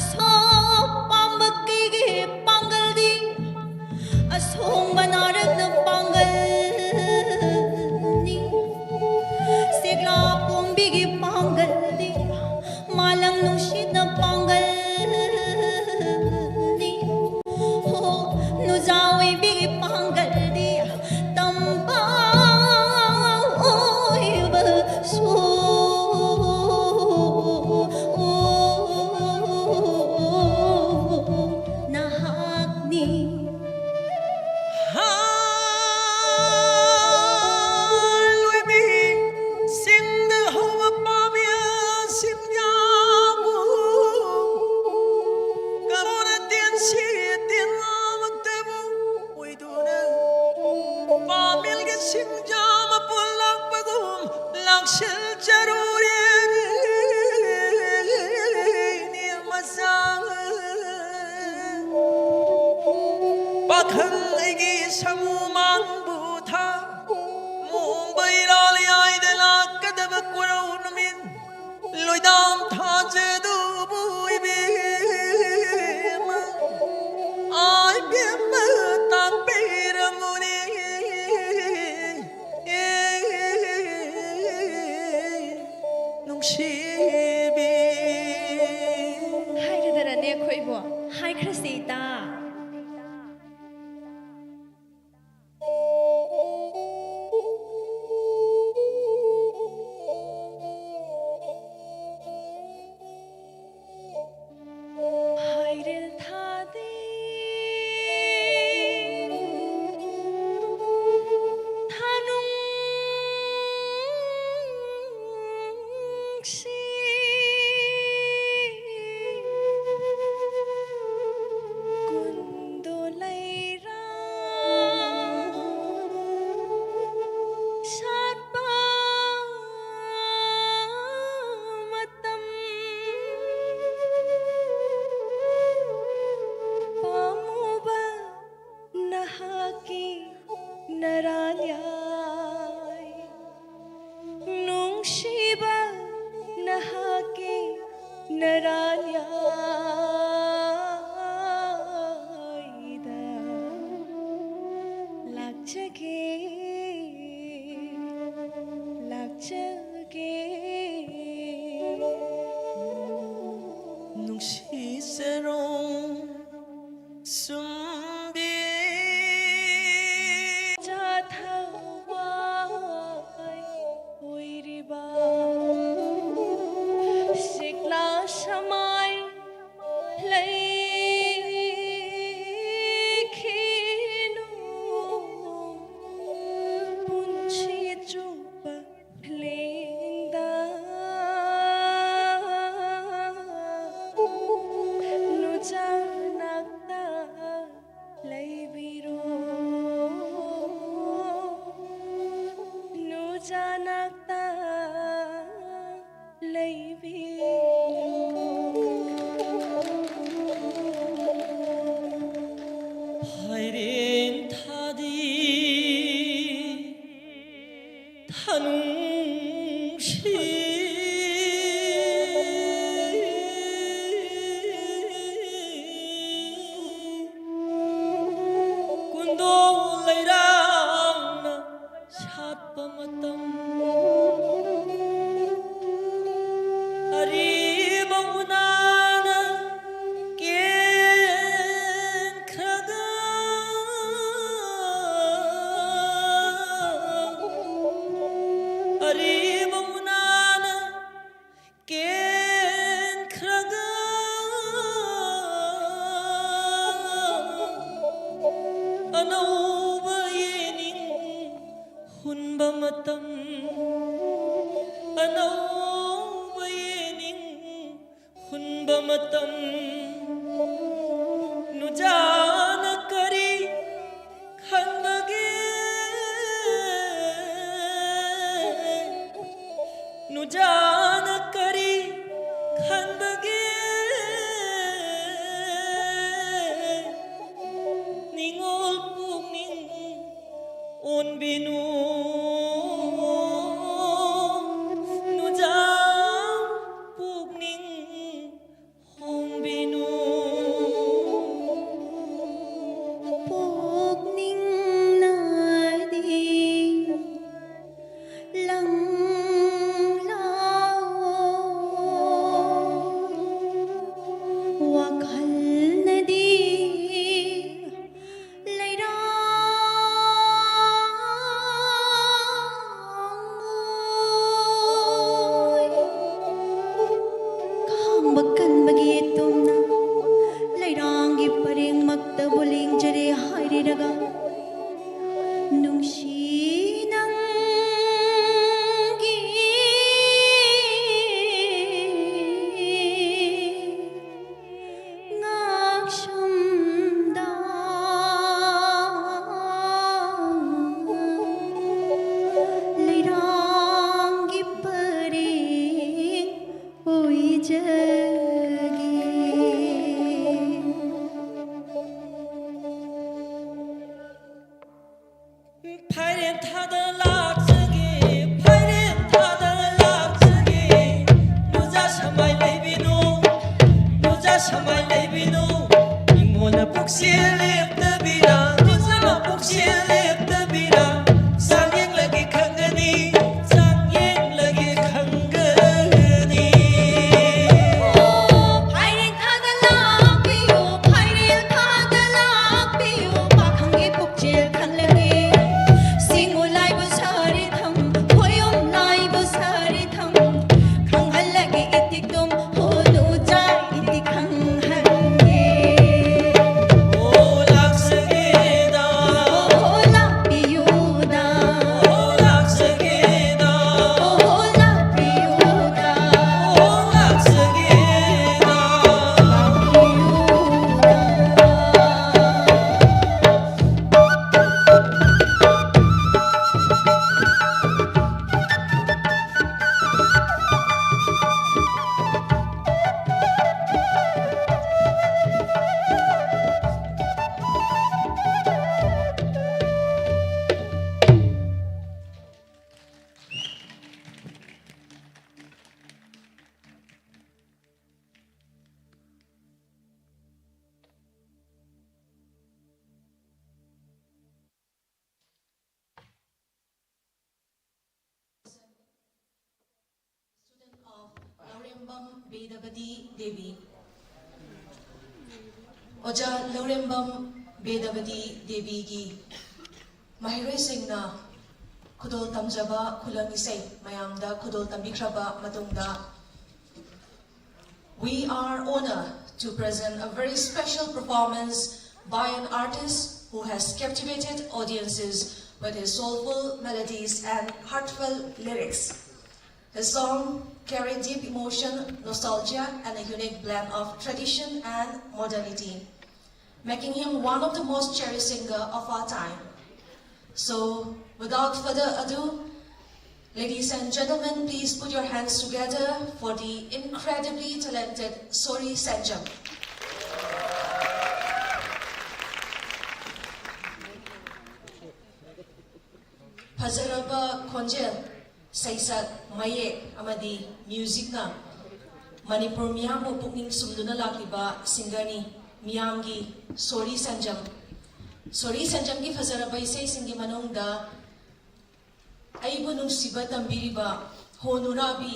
ꯁꯣ ꯄꯥꯝꯕ ꯀꯩꯒꯤ ꯄꯥꯡꯒꯜꯗꯤ ꯑꯁꯣꯡꯕ ꯅꯥꯔꯛꯅ ꯄꯥꯡꯒꯜꯅꯤ꯫ ꯁꯦꯛꯂꯥ ꯄꯣꯝꯕꯤꯒꯤ ꯄꯥꯡꯒꯜꯗꯤ ꯃꯥꯂꯪ ꯅꯨꯡꯁꯤꯠꯅ ꯄꯥꯡꯒꯜꯅꯤ꯫ ꯍꯣ, ꯅꯨꯖꯥ ꯑꯣꯏꯕꯤꯒꯤ ꯄꯥꯡꯒꯜꯗꯤ ꯇꯝꯕ ꯑꯣꯏꯕꯁꯨ ꯅꯍꯥꯛꯅꯤ꯫ ꯍꯥ, ꯂꯣꯏꯕꯤ ꯁꯤꯡꯗ ꯍꯧꯕ ꯄꯥꯝꯕꯤ ꯁꯤꯡꯌꯥꯕꯨ ꯀꯔꯣꯅ ꯇꯦꯟꯁꯤ ꯇꯦꯟꯂꯥꯃꯛꯇꯕꯨ ꯑꯣꯏꯗꯨꯅ ꯄꯥꯃꯦꯜꯒꯤ ꯁꯤꯡꯖꯥ ꯃꯄꯨꯜ ꯂꯥꯛꯄꯒꯨꯝ ꯂꯥꯛꯁꯤꯜ ꯆꯔꯨꯔꯦꯅꯦ ꯃꯆꯥ꯫ ꯄꯥꯈꯪ ꯑꯩꯒꯤ ꯁꯃꯨ ꯃꯥꯡꯕꯨ ꯊꯥ ꯃꯣꯡꯕ ꯏꯔꯥꯜ ꯌꯥꯏꯗ ꯂꯥꯛꯀꯗꯕ ꯀꯣꯔꯧ ꯅꯨꯃꯤꯠ ꯂꯣꯏꯗꯥꯝ ꯊꯥꯖꯗꯨꯕꯨ ꯏꯕꯦꯝꯃ, ꯑꯥ ꯏꯕꯦꯝꯃ ꯇꯥꯛꯄꯤꯔꯝꯃꯨꯅꯦ꯫ ꯅꯨꯡꯁꯤꯕꯤ꯫ ꯍꯥꯏꯔꯗꯔꯅꯦ ꯑꯩꯈꯣꯏꯕꯨ, ꯍꯥꯏꯈ꯭ꯔꯁꯤ ꯏꯇꯥ꯫ ꯆꯔꯣꯡ ꯁꯨꯝꯕꯤ ꯆꯥꯊꯧꯕ ꯑꯣꯏꯔꯤꯕ ꯁꯤꯛꯂꯥ ꯁꯃꯥꯏ ꯂꯩꯈꯤꯅꯨ꯫ ꯄꯨꯟꯁꯤ ꯆꯨꯞꯄ ꯂꯦꯡꯗ ꯅꯨꯆꯥ ꯅꯥꯛꯇ ꯂꯩꯕꯤꯔꯣ꯫ ꯅꯨꯆꯥ ꯅꯥꯛꯇ ꯂꯩꯕꯤꯔꯣ꯫ ꯐꯥꯏꯔꯦꯟ ꯊꯥꯗꯤ ꯊꯅꯨꯡꯁꯤ ꯀꯨꯟꯗꯣ ꯂꯩꯔꯥꯡꯅ ꯁꯥꯠꯄ ꯃꯇꯝ꯫ ꯑꯔꯤꯕ ꯎꯅꯥꯅ ꯀꯦꯟꯈ꯭ꯔꯒ ꯑꯔꯤꯕ ꯎꯅꯥꯅ ꯀꯦꯟꯈ꯭ꯔꯒ ꯑꯅꯧꯕ ꯌꯦꯅꯤꯡ ꯍꯨꯟꯕ ꯃꯇꯝ꯫ ꯑꯅꯧꯕ ꯌꯦꯅꯤꯡ ꯍꯨꯟꯕ ꯃꯇꯝ꯫ ꯅꯨꯖꯥꯅ ꯀꯔꯤ ꯈꯟꯕꯒꯦ? ꯅꯨꯖꯥꯅ ꯀꯔꯤ ꯈꯟꯕꯒꯦ? ꯅꯤꯡꯉꯣꯜ ꯄꯨꯛꯅꯤꯡ ꯑꯣꯟꯕꯤꯅꯨ꯫ ꯅꯨꯖꯥ ꯄꯨꯛꯅꯤꯡ ꯍꯣꯡꯕꯤꯅꯨ꯫ ꯁꯃꯥꯏ ꯂꯩꯕꯤꯅꯣ? ꯏꯃꯣꯅ ꯄꯨꯛꯆꯦꯜ ꯂꯦꯞꯇꯕꯤꯔ, ꯏꯃꯣꯅ ꯄꯨꯛꯆꯦꯜ ꯂꯦꯞꯇꯕꯤꯔ? ꯆꯥꯡ ꯌꯦꯡꯂꯒꯦ ꯈꯪꯒꯅꯤ, ꯆꯥꯡ ꯌꯦꯡꯂꯒꯦ ꯈꯪꯒꯅꯤ꯫ ꯐꯥꯏꯔꯦꯟ ꯊꯥꯗ ꯂꯥꯛꯄꯤꯌꯨ, ꯐꯥꯏꯔꯦꯟ ꯊꯥꯗ ꯂꯥꯛꯄꯤꯌꯨ, ꯄꯥꯈꯪꯒꯤ ꯄꯨꯛꯆꯦꯜ ꯈꯜꯂꯒꯦ꯫ ꯁꯤꯡꯉꯨ ꯂꯥꯏꯕꯨ ꯁꯥꯔꯤ ꯊꯝ, ꯈꯣꯌꯨꯝ ꯂꯥꯏꯕꯨ ꯁꯥꯔꯤ ꯊꯝ, ꯈꯪꯍꯜꯂꯒꯦ ꯏꯇꯤꯛ ꯇꯨꯝ, ꯍꯣꯂꯨ ꯆꯥꯏ ꯏꯇꯤꯛ ꯈꯪꯍꯟꯒꯦ꯫ ꯑꯣ ꯂꯥꯛꯆꯒꯦꯗ, ꯑꯣ ꯂꯥꯛꯄꯤꯌꯨꯗ, ꯑꯣ ꯂꯥꯛꯆꯒꯦꯗ, ꯑꯣ ꯂꯥꯛꯄꯤꯌꯨꯗ, ꯑꯣ ꯂꯥꯛꯆꯒꯦꯗ, ꯂꯥꯛꯄꯤꯌꯨꯗ꯫ Student of Laurembam Vedavati Devi. ꯑꯣꯖꯥ ꯂꯧꯔꯦꯝꯕꯝ ꯕꯦꯗꯕꯇꯤ ꯗꯦꯕꯤꯒꯤ ꯃꯍꯩꯔꯣꯏꯁꯤꯡꯅ ꯈꯨꯗꯣꯜ ꯇꯝꯖꯕ ꯈꯨꯂꯪ ꯏꯁꯩ ꯃꯌꯥꯝꯗ ꯈꯨꯗꯣꯜ ꯇꯝꯕꯤꯈ꯭ꯔꯕ ꯃꯇꯨꯡꯗ, we are honored to present a very special performance by an artist who has captivated audiences with his soulful melodies and heartfelt lyrics. His song carry deep emotion, nostalgia, and a unique blend of tradition and modernity, making him one of the most cherished singer of our time. So, without further ado, ladies and gentlemen, please put your hands together for the incredibly talented Sori Sanjam. ꯐꯖꯔꯕ ꯈꯣꯟꯖꯦꯜ, ꯁꯩꯁꯛ, ꯃꯌꯦꯛ ꯑꯃꯗꯤ ꯃ꯭ꯌꯨꯖꯤꯛꯅ ꯃꯅꯤꯄꯨꯔ ꯃꯤꯌꯥꯝꯕꯨ ꯄꯨꯛꯅꯤꯡ ꯁꯨꯝꯗꯨꯅ ꯂꯥꯛꯂꯤꯕ ꯁꯤꯡꯒꯔꯅꯤ꯫ ꯃꯤꯌꯥꯝꯒꯤ ꯁꯣꯔꯤ ꯁꯟꯖꯝ꯫ ꯁꯣꯔꯤ ꯁꯟꯖꯝꯒꯤ ꯐꯖꯔꯕ ꯏꯁꯩꯁꯤꯡꯒꯤ ꯃꯅꯨꯡꯗ ꯑꯩꯕꯨ ꯅꯨꯡꯁꯤꯕ ꯇꯝꯕꯤꯔꯤꯕ ꯍꯣ ꯅꯨꯔꯥꯕꯤ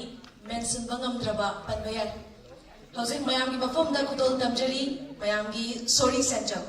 ꯃꯦꯟꯁꯤꯟꯕ ꯉꯝꯗ꯭ꯔꯕ ꯄꯟꯕ ꯌꯥꯏ꯫ ꯍꯧꯖꯤꯛ ꯃꯌꯥꯝꯒꯤ ꯃꯐꯝꯗ ꯈꯨꯗꯣꯜ ꯇꯝꯖꯔꯤ, ꯃꯌꯥꯝꯒꯤ ꯁꯣꯔꯤ ꯁꯟꯖꯝ꯫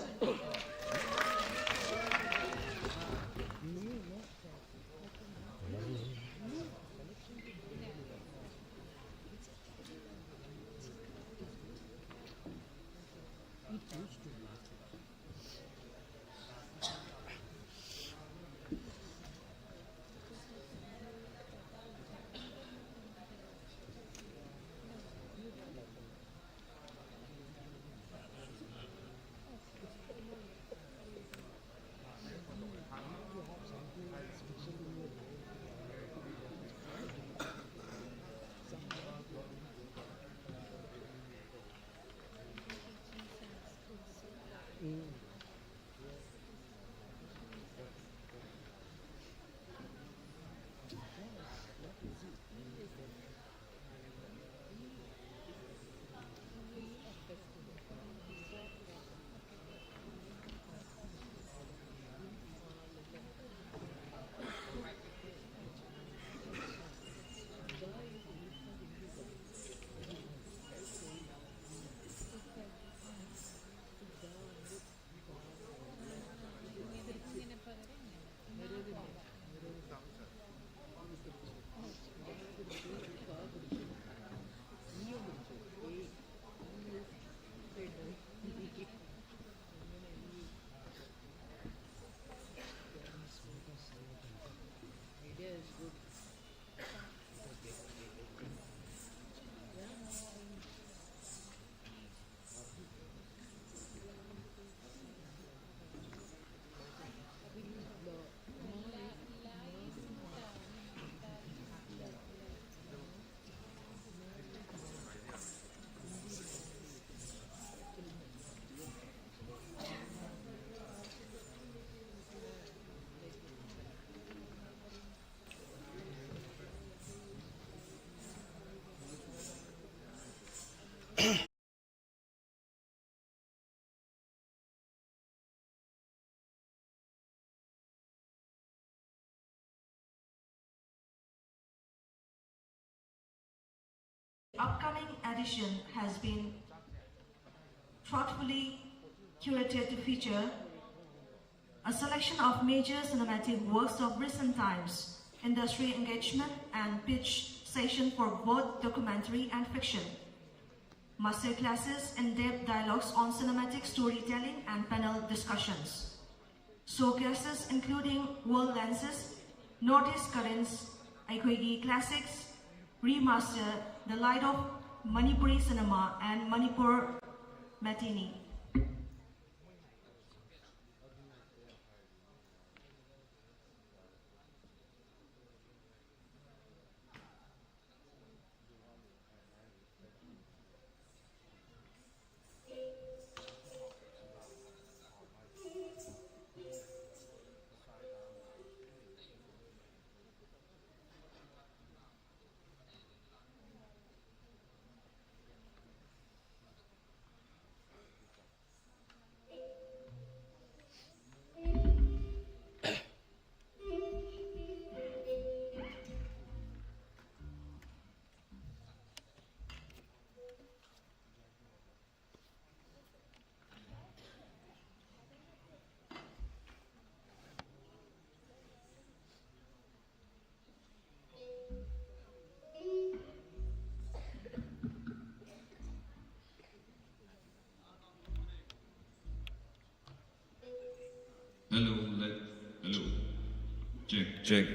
Upcoming edition has been thoughtfully curated to feature a selection of major cinematic works of recent times, industry engagement and pitch session for both documentary and fiction, master classes, in-depth dialogues on cinematic storytelling and panel discussions. Showcases including World Lenses, Northeast Currents, ꯑꯩꯈꯣꯏꯒꯤ Classics, Remaster, The Light of Manipuri Cinema and Manipur Matinee. Hello, like, hello. Check, check.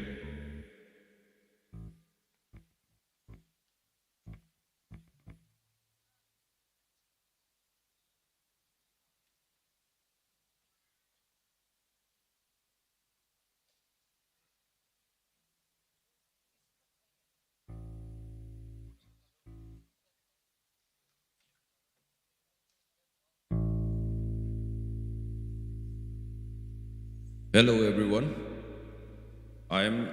Hello, everyone. I am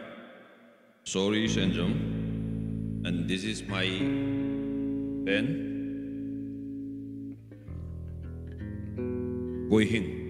Sori Senjam, and this is my band, Goihing.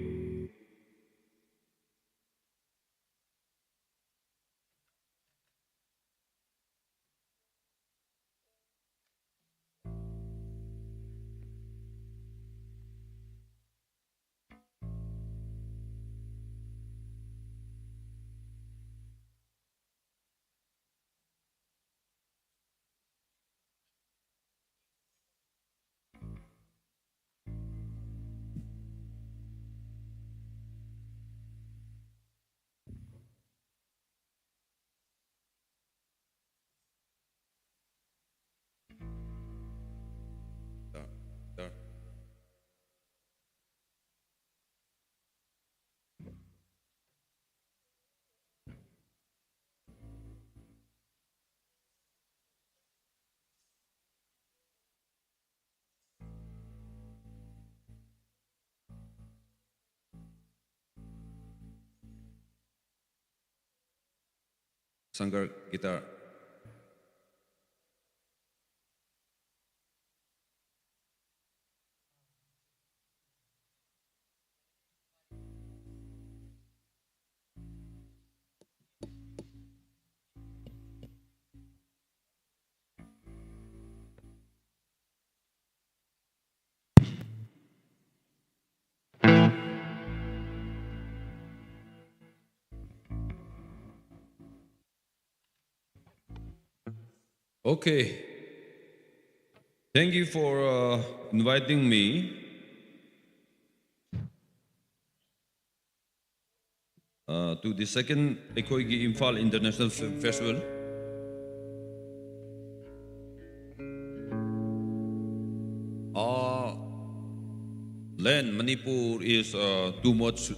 Sankar, guitar. Okay. Thank you for uh, inviting me uh, to the second ꯑꯩꯈꯣꯏꯒꯤ Imphal International Film Festival. Uh, land, Manipur is uh, too much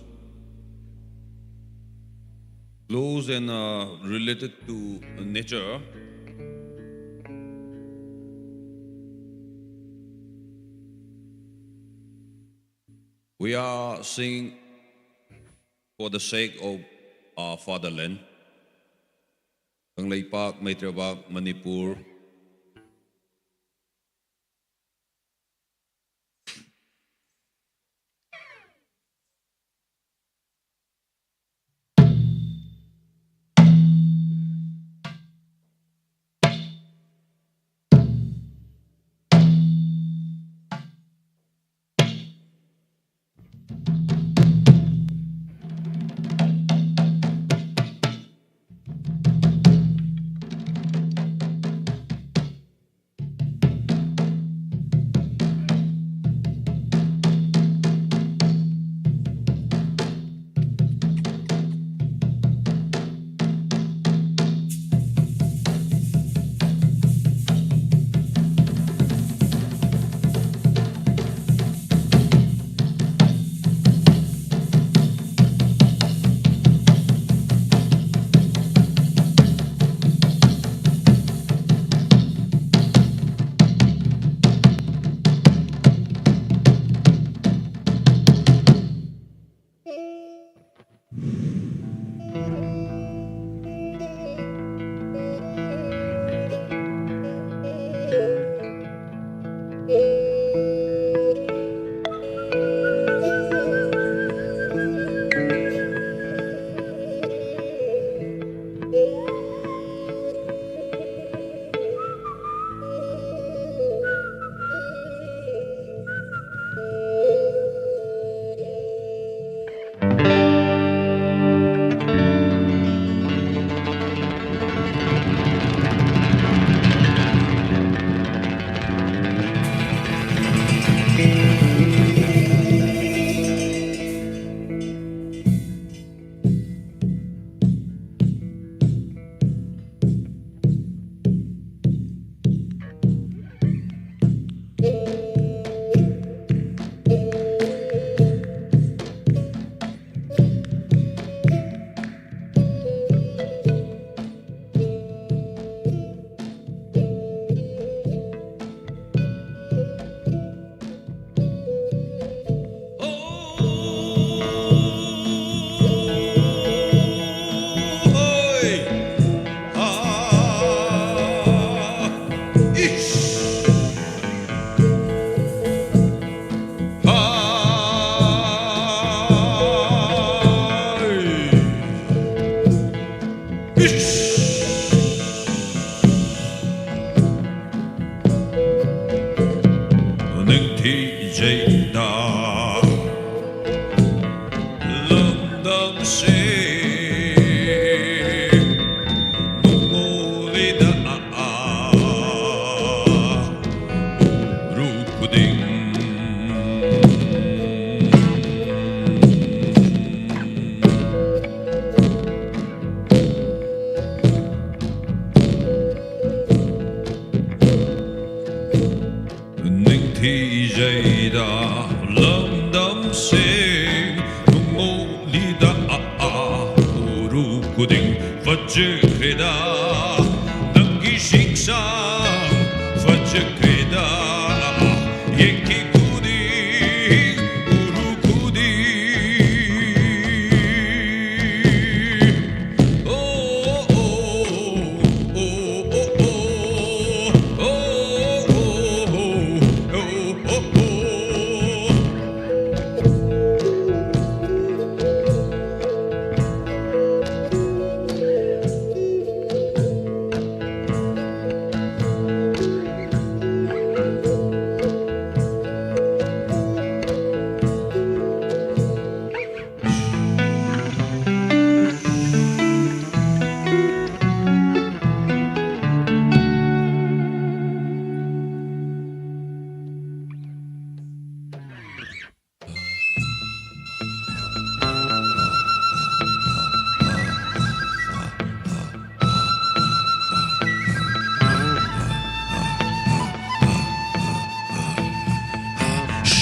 close and uh, related to nature. We are singing for the sake of our fatherland. Kangleipak, Maitrabak, Manipur. ꯂꯝꯗꯝꯁꯦ ꯅꯨꯡꯃꯣꯠꯂꯤꯗ, ꯑꯥ, ꯑꯥ, ꯎꯔꯨ ꯈꯨꯗꯤꯡ ꯐꯖꯈ꯭ꯔꯦꯗ꯫ ꯅꯪꯒꯤ ꯁꯤꯡꯁꯥ ꯐꯖꯈ꯭ꯔꯦꯗ, ꯌꯦꯡꯈꯤ ꯈꯨꯗꯤꯡ, ꯎꯔꯨ ꯈꯨꯗꯤꯡ꯫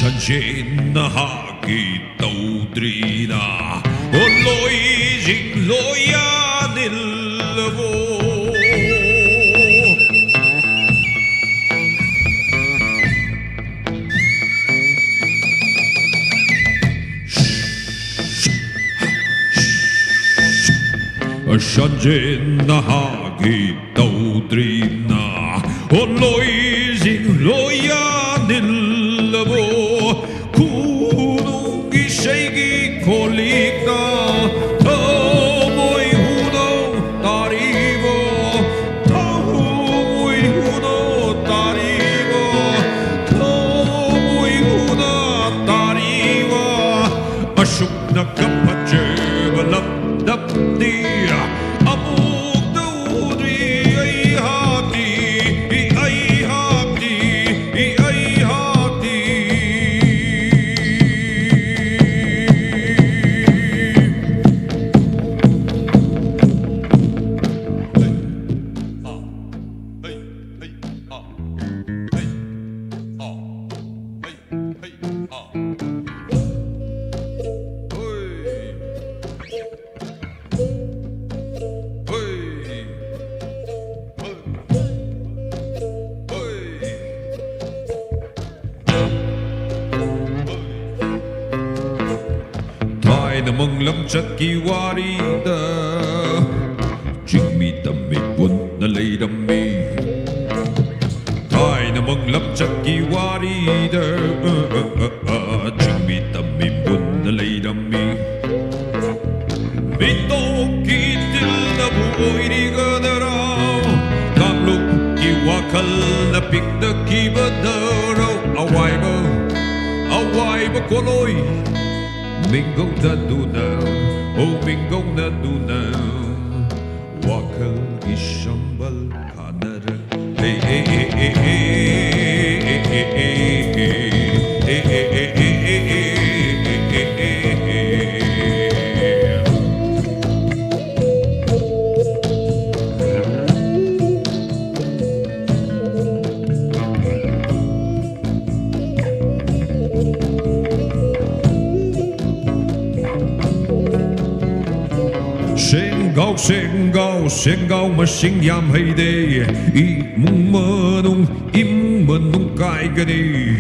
ꯁꯟꯖꯦꯟ ꯅꯍꯥꯒꯤ ꯇꯧꯗ꯭ꯔꯤꯅ, ꯑꯣ ꯂꯣꯏꯁꯤꯡ ꯂꯣꯏꯌꯥꯅꯤꯜꯂꯕꯣ꯫ ꯁꯟꯖꯦꯟ ꯅꯍꯥꯒꯤ ꯇꯧꯗ꯭ꯔꯤꯅ, ꯍꯣ ꯂꯣꯏꯁꯤꯡ ꯂꯣꯏꯌꯥꯅꯤꯜꯂꯕꯣ꯫ ꯈꯨꯅꯨꯡꯒꯤ ꯏꯁꯩꯒꯤ ꯈꯣꯂꯤꯛꯅ ꯊꯃꯣꯏ ꯍꯨꯅꯧ ꯇꯥꯔꯤꯕꯣ꯫ ꯊꯃꯣꯏ ꯍꯨꯅ ꯇꯥꯔꯤꯕ, ꯊꯃꯣꯏ ꯍꯨꯅ ꯇꯥꯔꯤꯕ, ꯑꯁꯨꯛꯅ ꯀꯞ ꯐꯖꯕ ꯂꯝꯗꯝꯗꯤ ꯑꯃꯨꯛꯇ ꯎꯗ꯭ꯔꯤ ꯑꯩꯍꯥꯛꯇꯤ, ꯑꯩꯍꯥꯛꯇꯤ, ꯑꯩꯍꯥꯛꯇꯤ꯫ ꯊꯥꯏꯅ ꯃꯪꯂꯝ ꯆꯠꯀꯤ ꯋꯥꯔꯤꯗ ꯆꯤꯡꯃꯤ ꯇꯝꯃꯤ ꯄꯨꯟꯅ ꯂꯩꯔꯝꯃꯤ꯫ ꯊꯥꯏꯅ ꯃꯪꯂꯝ ꯆꯠꯀꯤ ꯋꯥꯔꯤꯗ ꯆꯤꯡꯃꯤ ꯇꯝꯃꯤ ꯄꯨꯟꯅ ꯂꯩꯔꯝꯃꯤ꯫ ꯃꯤꯇꯣꯞꯀꯤ ꯇꯤꯜꯂꯕꯨ ꯑꯣꯏꯔꯤꯒꯗꯔꯥ? ꯀꯥꯡꯂꯨꯞꯀꯤ ꯋꯥꯈꯜꯅ ꯄꯤꯛꯅꯈꯤꯕꯗꯔꯣ? ꯑꯋꯥꯏꯕ, ꯑꯋꯥꯏꯕ ꯀꯣꯂꯣꯏ ꯃꯤꯡꯒꯧꯅꯗꯨꯅ, ꯑꯣ ꯃꯤꯡꯒꯧꯅꯗꯨꯅ, ꯋꯥꯈꯜꯒꯤ ꯁꯝꯕꯜ ꯈꯥꯅꯔ꯫ ꯁꯦꯡꯒꯥꯎ, ꯁꯦꯡꯒꯥꯎ, ꯁꯦꯡꯒꯥꯎ ꯃꯁꯤꯡ ꯌꯥꯝ ꯍꯩꯗꯦ, ꯏꯃꯨꯡ ꯃꯅꯨꯡ, ꯏꯃꯨꯡ ꯃꯅꯨꯡ ꯀꯥꯏꯒꯅꯤ꯫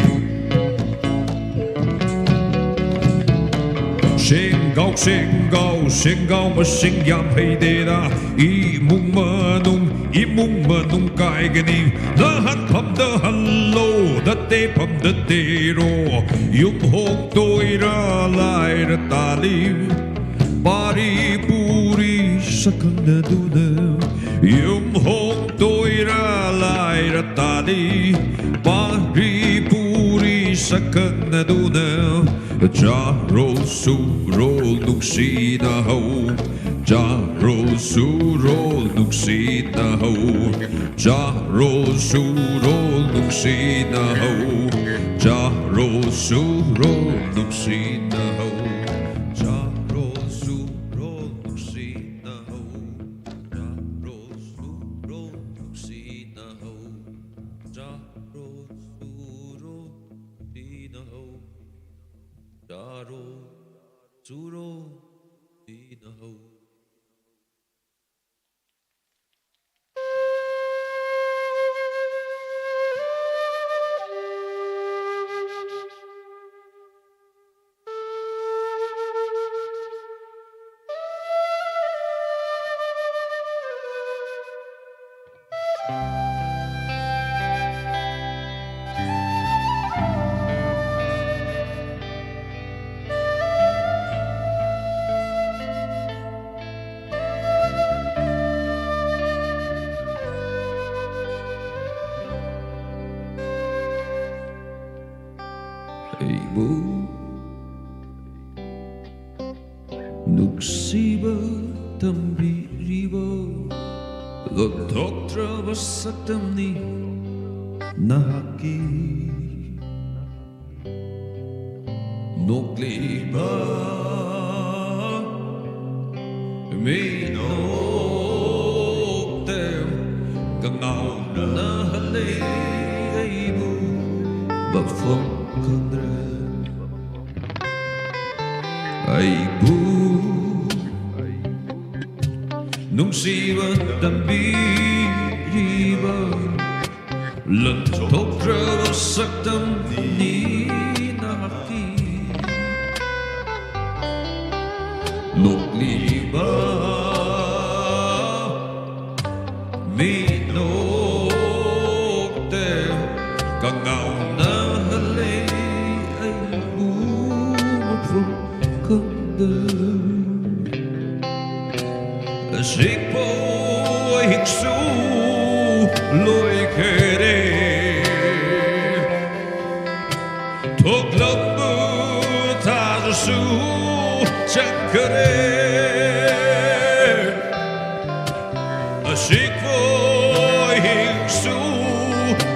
ꯁꯦꯡꯒꯥꯎ, ꯁꯦꯡꯒꯥꯎ, ꯁꯦꯡꯒꯥꯎ ꯃꯁꯤꯡ ꯌꯥꯝ ꯍꯩꯗꯦꯔꯥ, ꯏꯃꯨꯡ ꯃꯅꯨꯡ, ꯏꯃꯨꯡ ꯃꯅꯨꯡ ꯀꯥꯏꯒꯅꯤ꯫ ꯅꯍꯥꯟ ꯐꯝꯗ ꯍꯜꯂꯣ, ꯅꯠꯇꯦ ꯐꯝꯗ ꯇꯦꯔꯣ, ꯌꯨꯝ ꯍꯣꯡꯗꯣꯏꯔꯥ ꯂꯥꯏꯔ ꯇꯥꯜꯂꯤ꯫ ꯄꯥꯔꯤ ꯄꯨꯔꯤ ꯁꯛꯈꯪꯅꯗꯨꯅ, ꯌꯨꯝ ꯍꯣꯡꯗꯣꯏꯔꯥ ꯂꯥꯏꯔ ꯇꯥꯜꯂꯤ꯫ ꯄꯥꯔꯤ ꯄꯨꯔꯤ ꯁꯛꯈꯪꯅꯗꯨꯅ, ꯆꯥꯔꯣ ꯁꯨꯔꯣ ꯅꯨꯡꯁꯤꯅꯍꯧ, ꯆꯥꯔꯣ ꯁꯨꯔꯣ ꯅꯨꯡꯁꯤꯅꯍꯧ, ꯆꯥꯔꯣ ꯁꯨꯔꯣ ꯅꯨꯡꯁꯤꯅꯍꯧ, ꯆꯥꯔꯣ ꯁꯨꯔꯣ ꯅꯨꯡꯁꯤꯅꯍꯧ, ꯆꯥꯔꯣ ꯁꯨꯔꯣ ꯅꯨꯡꯁꯤꯅꯍꯧ, ꯆꯥꯔꯣ ꯁꯨꯔꯣ ꯅꯨꯡꯁꯤꯅꯍꯧ, ꯆꯥꯔꯣ ꯁꯨꯔꯣ ꯅꯨꯡꯁꯤꯅꯍꯧ, ꯆꯥꯔꯣ ꯁꯨꯔꯣ ꯅꯨꯡꯁꯤꯅꯍꯧ꯫ ꯅꯨꯡꯁꯤꯕ ꯇꯝꯕꯤꯔꯤꯕ ꯂꯣꯟꯊꯣꯛꯇ꯭ꯔꯕ ꯁꯛꯇꯝꯅꯤ ꯅꯍꯥꯛꯀꯤ꯫ ꯅꯣꯛꯂꯤꯕ ꯃꯤꯅꯣꯛꯇ ꯀꯉꯥꯎꯅꯍꯜꯂꯦ ꯑꯩꯕꯨ ꯃꯐꯝ ꯈꯪꯗ꯭ꯔꯦ꯫ ꯑꯩꯕꯨ ꯅꯨꯡꯁꯤꯕ ꯇꯝꯕꯤꯔꯤꯕ ꯂꯟꯊꯣꯛꯈ꯭ꯔꯕ ꯁꯛꯇꯝꯅꯤ ꯅꯍꯥꯛꯀꯤ꯫ ꯅꯣꯛꯂꯤꯕ ꯃꯤꯅꯣꯛꯇ ꯀꯉꯥꯎꯅꯍꯜꯂꯦ ꯑꯩꯕꯨ ꯃꯐꯝ ꯈꯪꯗ꯫ ꯑꯁꯤꯛꯄ ꯋꯥꯍꯤꯛꯁꯨ ꯂꯣꯏꯈꯔꯦ꯫ ꯊꯣꯛꯂꯝꯕ ꯊꯥꯖꯁꯨ ꯆꯠꯈꯔꯦ꯫ ꯑꯁꯤꯛꯄ ꯋꯥꯍꯤꯛꯁꯨ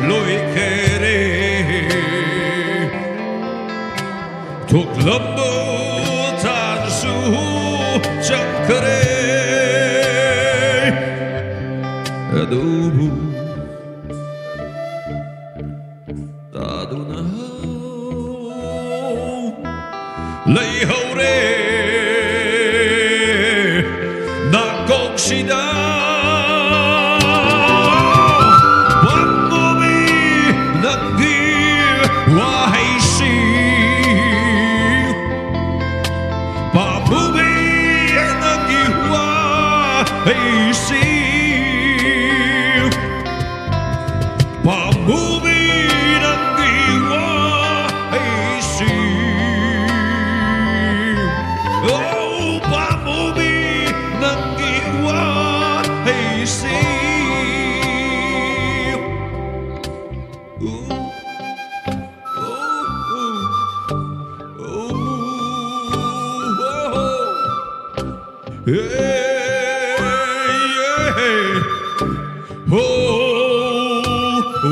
ꯂꯣꯏꯈꯔꯦ꯫ ꯊꯣꯛꯂꯝꯕ ꯊꯥꯖꯁꯨ ꯆꯠꯈꯔꯦ꯫ ꯑꯗꯨꯕꯨ ꯇꯥꯗꯨꯅ ꯂꯩꯍꯧꯔꯦ ꯅꯥꯀꯣꯡꯁꯤꯗ꯫ ꯄꯥꯝꯃꯨꯕꯤ ꯅꯪꯒꯤ ꯋꯥꯍꯩꯁꯤ꯫ ꯄꯥꯝꯃꯨꯕꯤ ꯅꯪꯒꯤ ꯋꯥꯍꯩꯁꯤ꯫ ꯄꯥꯝꯃꯨꯕꯤ ꯅꯪꯒꯤ ꯋꯥꯍꯩꯁꯤ꯫ ꯑꯣ, ꯄꯥꯝꯃꯨꯕꯤ ꯅꯪꯒꯤ ꯋꯥ Hey, yeah. Oh, oh, oh.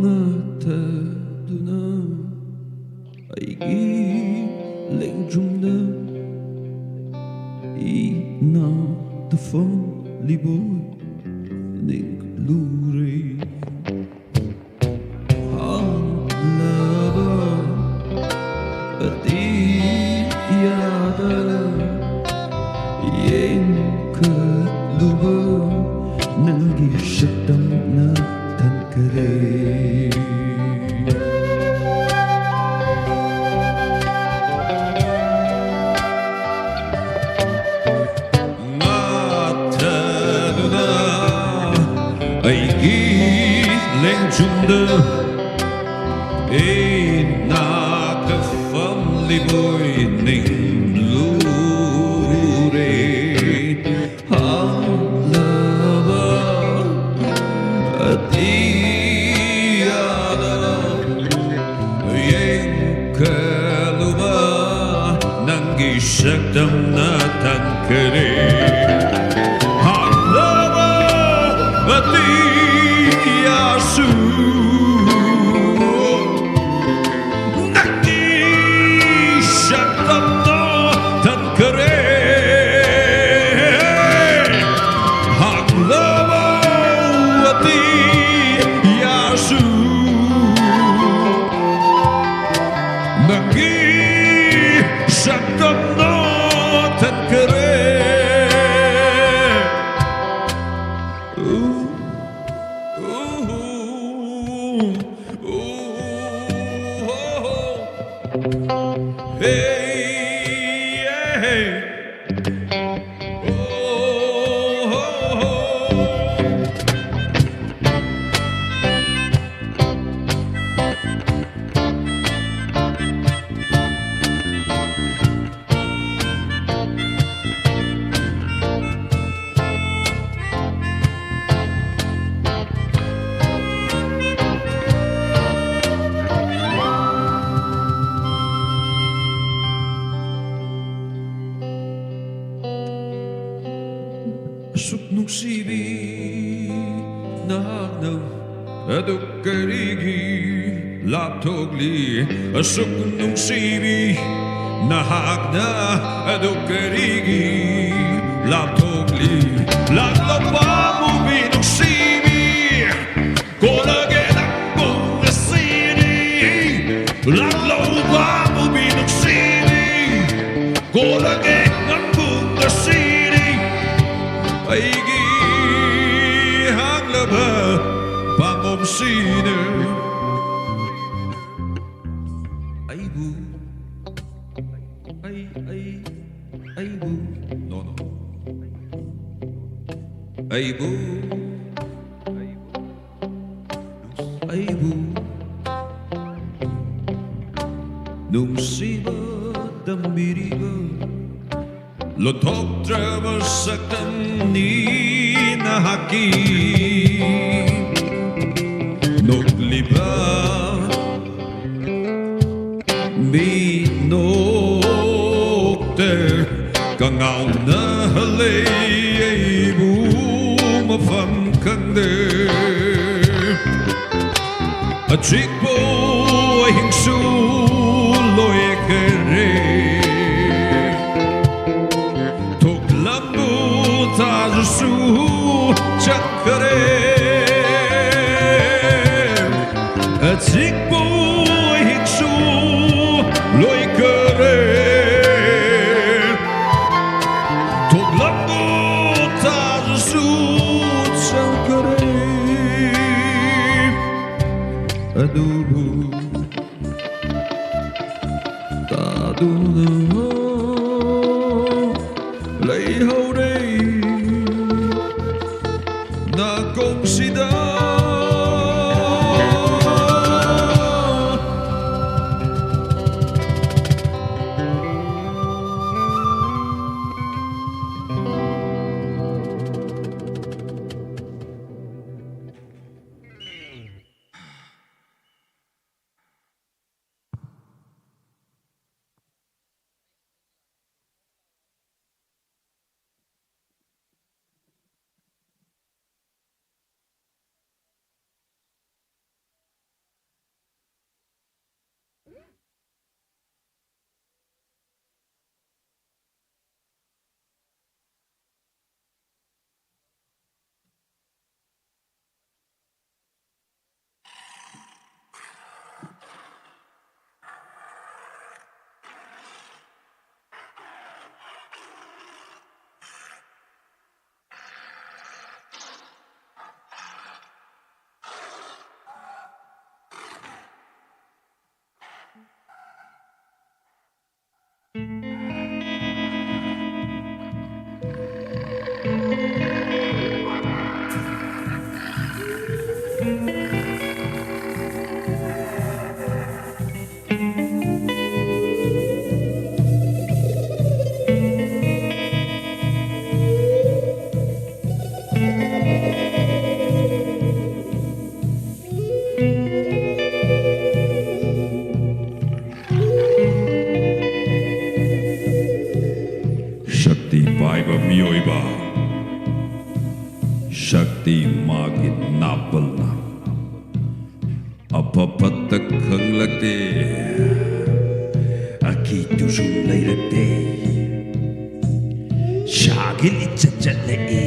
ꯉꯥꯊꯗꯨꯅ ꯑꯩꯒꯤ ꯂꯦꯡꯖꯨꯝꯗ ꯏꯅꯥꯛꯇ ꯐꯝꯂꯤꯕꯣꯏ ꯅꯤꯡꯂꯨꯔꯦ꯫ ꯍꯥꯡꯂꯕ ꯑꯇꯤꯌꯥꯗ ꯌꯦꯡꯈꯠꯂꯨꯕ ꯅꯪꯒꯤ ꯁꯛꯇꯝꯅ ꯊꯟꯈꯔꯦ꯫ ꯉꯥꯊꯗꯨꯅ ꯑꯩꯒꯤ ꯂꯦꯡꯖꯨꯝꯗ ꯏꯅꯥꯛꯇ ꯐꯝꯂꯤꯕꯣꯏ ꯅꯤꯡꯂꯨꯔꯦ꯫ ꯍꯥꯡꯂꯕ ꯑꯇꯤꯌꯥꯗ ꯌꯦꯡꯈꯠꯂꯨꯕ ꯅꯪꯒꯤ ꯁꯛꯇꯝꯅ ꯊꯟꯈꯔꯦ꯫ ꯍꯥꯡꯂꯕ ꯑꯇꯤꯌꯥꯁꯨ ꯅꯪꯒꯤ ꯁꯛꯇꯝꯅ ꯊꯟꯈꯔꯦ꯫ ꯍꯥꯡꯂꯕ ꯑꯇꯤꯌꯥꯁꯨ ꯅꯪꯒꯤ ꯁꯛꯇꯝꯅ ꯊꯟꯈꯔꯦ꯫ ꯑꯁꯨꯛ ꯅꯨꯡꯁꯤꯕꯤ ꯅꯍꯥꯛꯅ ꯑꯗꯨꯛ ꯀꯔꯤꯒꯤ ꯂꯥꯞꯊꯣꯛꯂꯤ? ꯑꯁꯨꯛ ꯅꯨꯡꯁꯤꯕꯤ ꯅꯍꯥꯛꯅ ꯑꯗꯨꯛ ꯀꯔꯤꯒꯤ ꯂꯥꯞꯊꯣꯛꯂꯤ? ꯂꯥꯛꯂꯣ ꯄꯥꯝꯃꯨꯕꯤ ꯅꯨꯡꯁꯤꯕꯤ, ꯀꯣꯜꯂꯒꯦ ꯅꯪꯕꯨ ꯉꯁꯤꯗꯤ꯫ ꯂꯥꯛꯂꯣ ꯄꯥꯝꯃꯨꯕꯤ ꯅꯨꯡꯁꯤꯕꯤ, ꯀꯣꯜꯂꯒꯦ ꯅꯪꯕꯨ ꯉꯁꯤꯗꯤ꯫ ꯑꯩꯒꯤ ꯍꯥꯡꯂꯕ ꯄꯥꯝꯕꯣꯝꯁꯤꯅ ꯑꯩꯕꯨ, ꯑꯩ, ꯑꯩ, ꯑꯩꯕꯨ, no, no. ꯑꯩꯕꯨ, ꯑꯩꯕꯨ ꯅꯨꯡꯁꯤꯕ ꯇꯝꯕꯤꯔꯤꯕ ꯂꯣꯟꯊꯣꯛꯇ꯭ꯔꯕ ꯁꯛꯇꯝꯅꯤ ꯅꯍꯥꯛꯀꯤ꯫ ꯅꯣꯛꯂꯤꯕ ꯃꯤꯅꯣꯛꯇ ꯀꯉꯥꯎꯅꯍꯜꯂꯦ ꯑꯩꯕꯨ ꯃꯐꯝ ꯈꯪꯗꯦ꯫ ꯑꯆꯤꯛꯄ ꯑꯍꯤꯡꯁꯨ ꯂꯣꯏꯈꯔꯦ꯫ ꯊꯣꯛꯂꯝꯕ ꯊꯥꯖꯁꯨ ꯆꯠꯈꯔꯦ꯫ ꯑꯆꯤꯛꯄ ꯑꯍꯤꯡꯁꯨ ꯂꯣꯏꯈꯔꯦ꯫ ꯊꯣꯛꯂꯝꯕ ꯊꯥꯖꯁꯨ ꯆꯠꯈꯔꯦ꯫ ꯑꯗꯨꯕꯨ ꯇꯥꯗꯨꯅ ꯂꯩꯍꯧꯔꯦ ꯅꯥꯀꯣꯡꯁꯤꯗ꯫ ꯁꯛꯇꯤ ꯃꯥꯒꯤ ꯅꯥꯄꯜꯅ꯫ ꯑꯐ ꯐꯠꯇ ꯈꯪꯂꯛꯇꯦ, ꯑꯀꯤꯗꯨꯁꯨ ꯂꯩꯔꯛꯇꯦ꯫ ꯁꯥꯒꯤ ꯂꯤꯆꯠ ꯆꯠꯂꯛꯏ꯫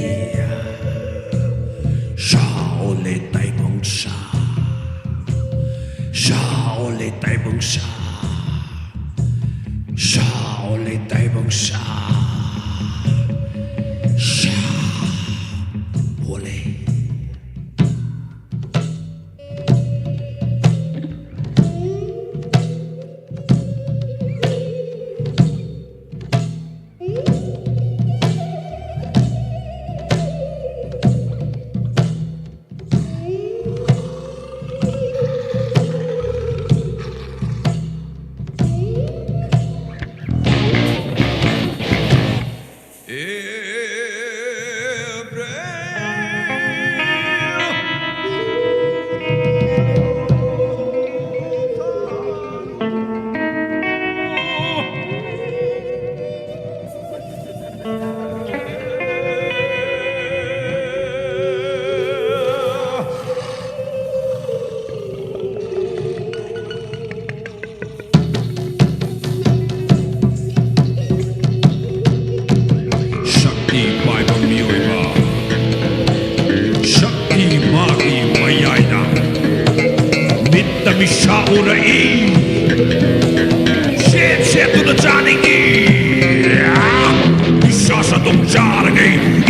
ꯁꯥ ꯑꯣꯜꯂꯦ ꯇꯥꯏꯕꯪ ꯁꯥ꯫ ꯁꯥ ꯑꯣꯜꯂꯦ ꯇꯥꯏꯕꯪ ꯁꯥ꯫ ꯁꯥ ꯑꯣꯜꯂꯦ ꯇꯥꯏꯕꯪ ꯁꯥ꯫ ꯁꯥ ꯑꯣꯜꯂꯦ꯫ ꯁꯛꯇꯤ ꯄꯥꯏꯕ ꯃꯤꯑꯣꯏꯕ, ꯁꯛꯇꯤ ꯃꯥꯒꯤ ꯃꯌꯥꯏꯗ, ꯃꯤꯠꯇ ꯃꯤꯁꯥ ꯎꯔꯛꯏ꯫ ꯁꯦꯠ ꯁꯦꯠꯇꯨꯅ ꯆꯥꯅꯤꯡꯏ꯫ ꯃꯤꯁꯥ ꯁꯥꯗꯣꯡ ꯆꯥꯔꯒꯦ,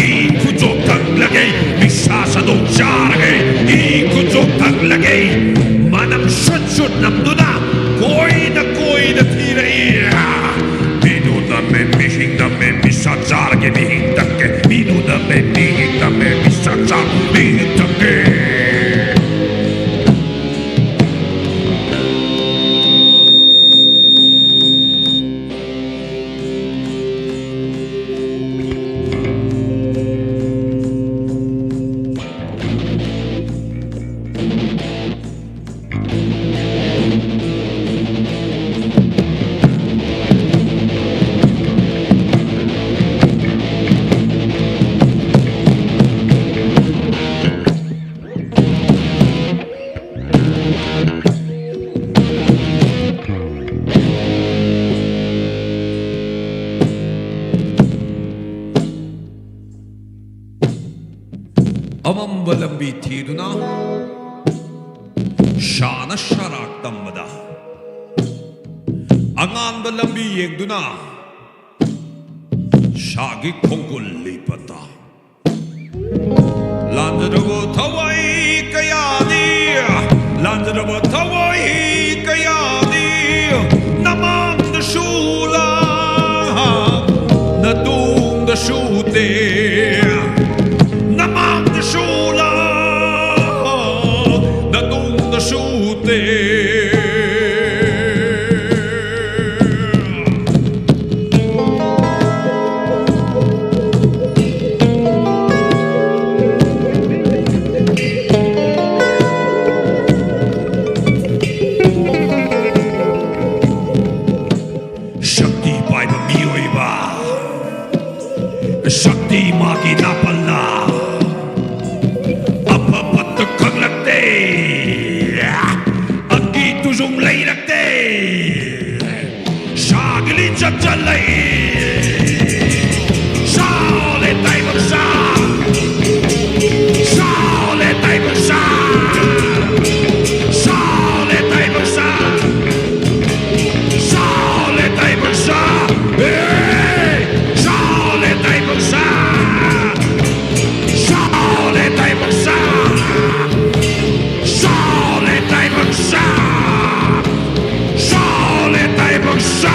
ꯏ ꯈꯨꯆꯣꯞ ꯊꯛꯂꯒꯦ꯫ ꯃꯤꯁꯥ ꯁꯥꯗꯣꯡ ꯆꯥꯔꯒꯦ, ꯏ ꯈꯨꯆꯣꯞ ꯊꯛꯂꯒꯦ꯫ ꯃꯅꯝ ꯁꯨꯠ ꯁꯨꯠ ꯅꯝꯗꯨꯅ ꯀꯣꯏꯅ ꯀꯣꯏꯅ ꯊꯤꯔꯛꯏ꯫ ꯃꯤꯅꯨ ꯅꯝꯃꯦ, ꯃꯤꯁꯤꯡ ꯅꯝꯃꯦ, ꯃꯤꯁꯥ ꯆꯥꯔꯒꯦ, ꯃꯤꯍꯤꯡ ꯊꯛꯀꯦ꯫ ꯃꯤꯅꯨ ꯅꯝꯃꯦ, ꯃꯤꯍꯤꯡ ꯅꯝꯃꯦ, ꯃꯤꯁꯥ ꯆꯥꯔꯒꯦ, ꯃꯤꯍꯤꯡ ꯊꯛꯀꯦ꯫ ꯑꯃꯝꯕ ꯂꯝꯕꯤ ꯊꯤꯗꯨꯅ ꯁꯥꯅ ꯁꯔꯥꯛ ꯇꯝꯕꯗ, ꯑꯉꯥꯟꯕ ꯂꯝꯕꯤ ꯌꯦꯡꯗꯨꯅ ꯁꯥꯒꯤ ꯈꯣꯡꯒꯨꯜ ꯂꯤꯄꯗ, ꯂꯥꯟꯖꯔꯕ ꯊꯋꯥꯏ ꯀꯌꯥꯅꯤ, ꯂꯥꯟꯖꯔꯕ ꯊꯋꯥꯏ ꯀꯌꯥꯅꯤ, ꯅꯃꯥꯡꯗꯁꯨ ꯂꯥꯛ, ꯅꯇꯨꯡꯗꯁꯨ ꯇꯦꯛ, ꯅꯃꯥꯡꯗꯁꯨ ꯂꯥꯛ, ꯅꯇꯨꯡꯗꯁꯨ ꯇꯦꯛ꯫ ꯁꯛꯇꯤ ꯄꯥꯏꯕ ꯃꯤꯑꯣꯏꯕ, ꯁꯛꯇꯤ ꯃꯥꯒꯤ ꯅꯥꯄꯜꯂ, ꯑꯐ ꯐꯠꯇ ꯈꯪꯂꯛꯇꯦ, ꯑꯀꯤ ꯇꯨꯖꯨꯡ ꯂꯩꯔꯛꯇꯦ꯫ ꯁꯥꯒꯤ ꯂꯤꯆꯠ ꯆꯠꯂꯛꯏ꯫ ꯁꯥꯎꯂꯦ ꯇꯥꯏꯕꯪ ꯁꯥ꯫ ꯁꯥꯎꯂꯦ ꯇꯥꯏꯕꯪ ꯁꯥ꯫ ꯁꯥꯎꯂꯦ ꯇꯥꯏꯕꯪ ꯁꯥ꯫ ꯁꯥꯎꯂꯦ ꯇꯥꯏꯕꯪ ꯁꯥ꯫ ꯑꯦ! ꯁꯥꯎꯂꯦ ꯇꯥꯏꯕꯪ ꯁꯥ꯫ ꯁꯥꯎꯂꯦ ꯇꯥꯏꯕꯪ ꯁꯥ꯫ ꯁꯥꯎꯂꯦ ꯇꯥꯏꯕꯪ ꯁꯥ꯫ ꯁꯥꯎꯂꯦ ꯇꯥꯏꯕꯪ ꯁꯥ꯫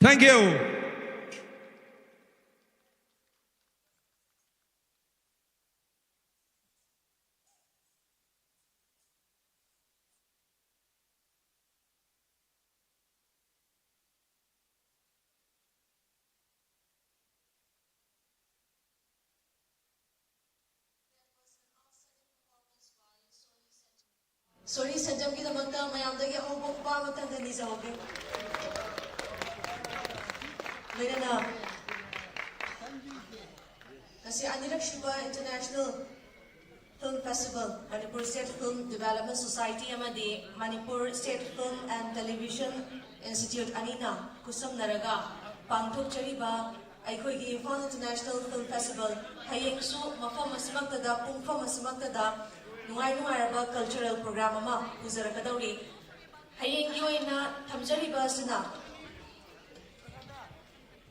Thank you. ꯁꯣꯔꯤ ꯁꯦꯟꯖꯝꯒꯤꯗꯃꯛꯇ ꯃꯌꯥꯝꯗꯒꯤ ꯑꯍꯧꯕ ꯈꯨꯄꯥ ꯑꯃꯇꯪꯒ ꯅꯤꯖꯍꯧꯒꯦ꯫ ꯂꯣꯏꯅꯅ ꯉꯁꯤ ꯑꯅꯤꯔꯛ ꯁꯨꯕ International Film Festival, Manipur State Film Development Society ꯑꯃꯗꯤ Manipur State Film and Television Institute ꯑꯅꯤꯅ ꯈꯨꯠꯁꯝꯅꯔꯒ ꯄꯥꯡꯊꯣꯛꯆꯔꯤꯕ ꯑꯩꯈꯣꯏꯒꯤ Imphal International Film Festival ꯍꯌꯦꯡꯁꯨ ꯃꯐꯝ ꯑꯁꯤꯃꯛꯇꯗ, ꯄꯨꯡꯐꯝ ꯑꯁꯤꯃꯛꯇꯗ ꯅꯨꯡꯉꯥꯏ ꯅꯨꯡꯉꯥꯏꯔꯕ cultural program ꯑꯃ ꯄꯨꯖꯔꯛꯀꯗꯧꯔꯤ꯫ ꯍꯌꯦꯡꯒꯤ ꯑꯣꯏꯅ ꯊꯝꯖꯔꯤꯕ ꯑꯁꯤꯅ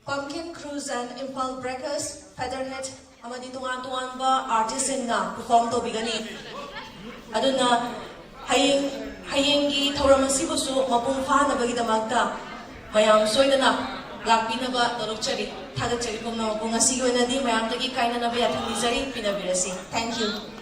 Pumpkin Cruise and Imphal Breakers, Featherhead ꯑꯃꯗꯤ ꯇꯣꯉꯥꯟ ꯇꯣꯉꯥꯟꯕ artistꯁꯤꯡꯅ perform ꯇꯧꯕꯤꯒꯅꯤ꯫ ꯑꯗꯨꯅ ꯍꯌꯦꯡ, ꯍꯌꯦꯡꯒꯤ ꯊꯧꯔꯝ ꯑꯁꯤꯕꯨꯁꯨ ꯃꯄꯨꯡ ꯐꯥꯅꯕꯒꯤꯗꯃꯛꯇ ꯃꯌꯥꯝ ꯁꯣꯏꯗꯅ ꯂꯥꯛꯄꯤꯅꯕ ꯅꯣꯂꯨꯛꯆꯔꯤ꯫ ꯊꯥꯒꯠꯆꯔꯤ ꯄꯨꯝꯅꯃꯛꯄꯨ꯫ ꯉꯁꯤꯒꯤ ꯑꯣꯏꯅꯗꯤ ꯃꯌꯥꯝꯗꯒꯤ ꯀꯥꯏꯅꯅꯕ ꯌꯥꯊꯪ ꯅꯤꯖꯔꯤ꯫ ꯄꯤꯅꯕꯤꯔꯁꯤ꯫ Thank you꯫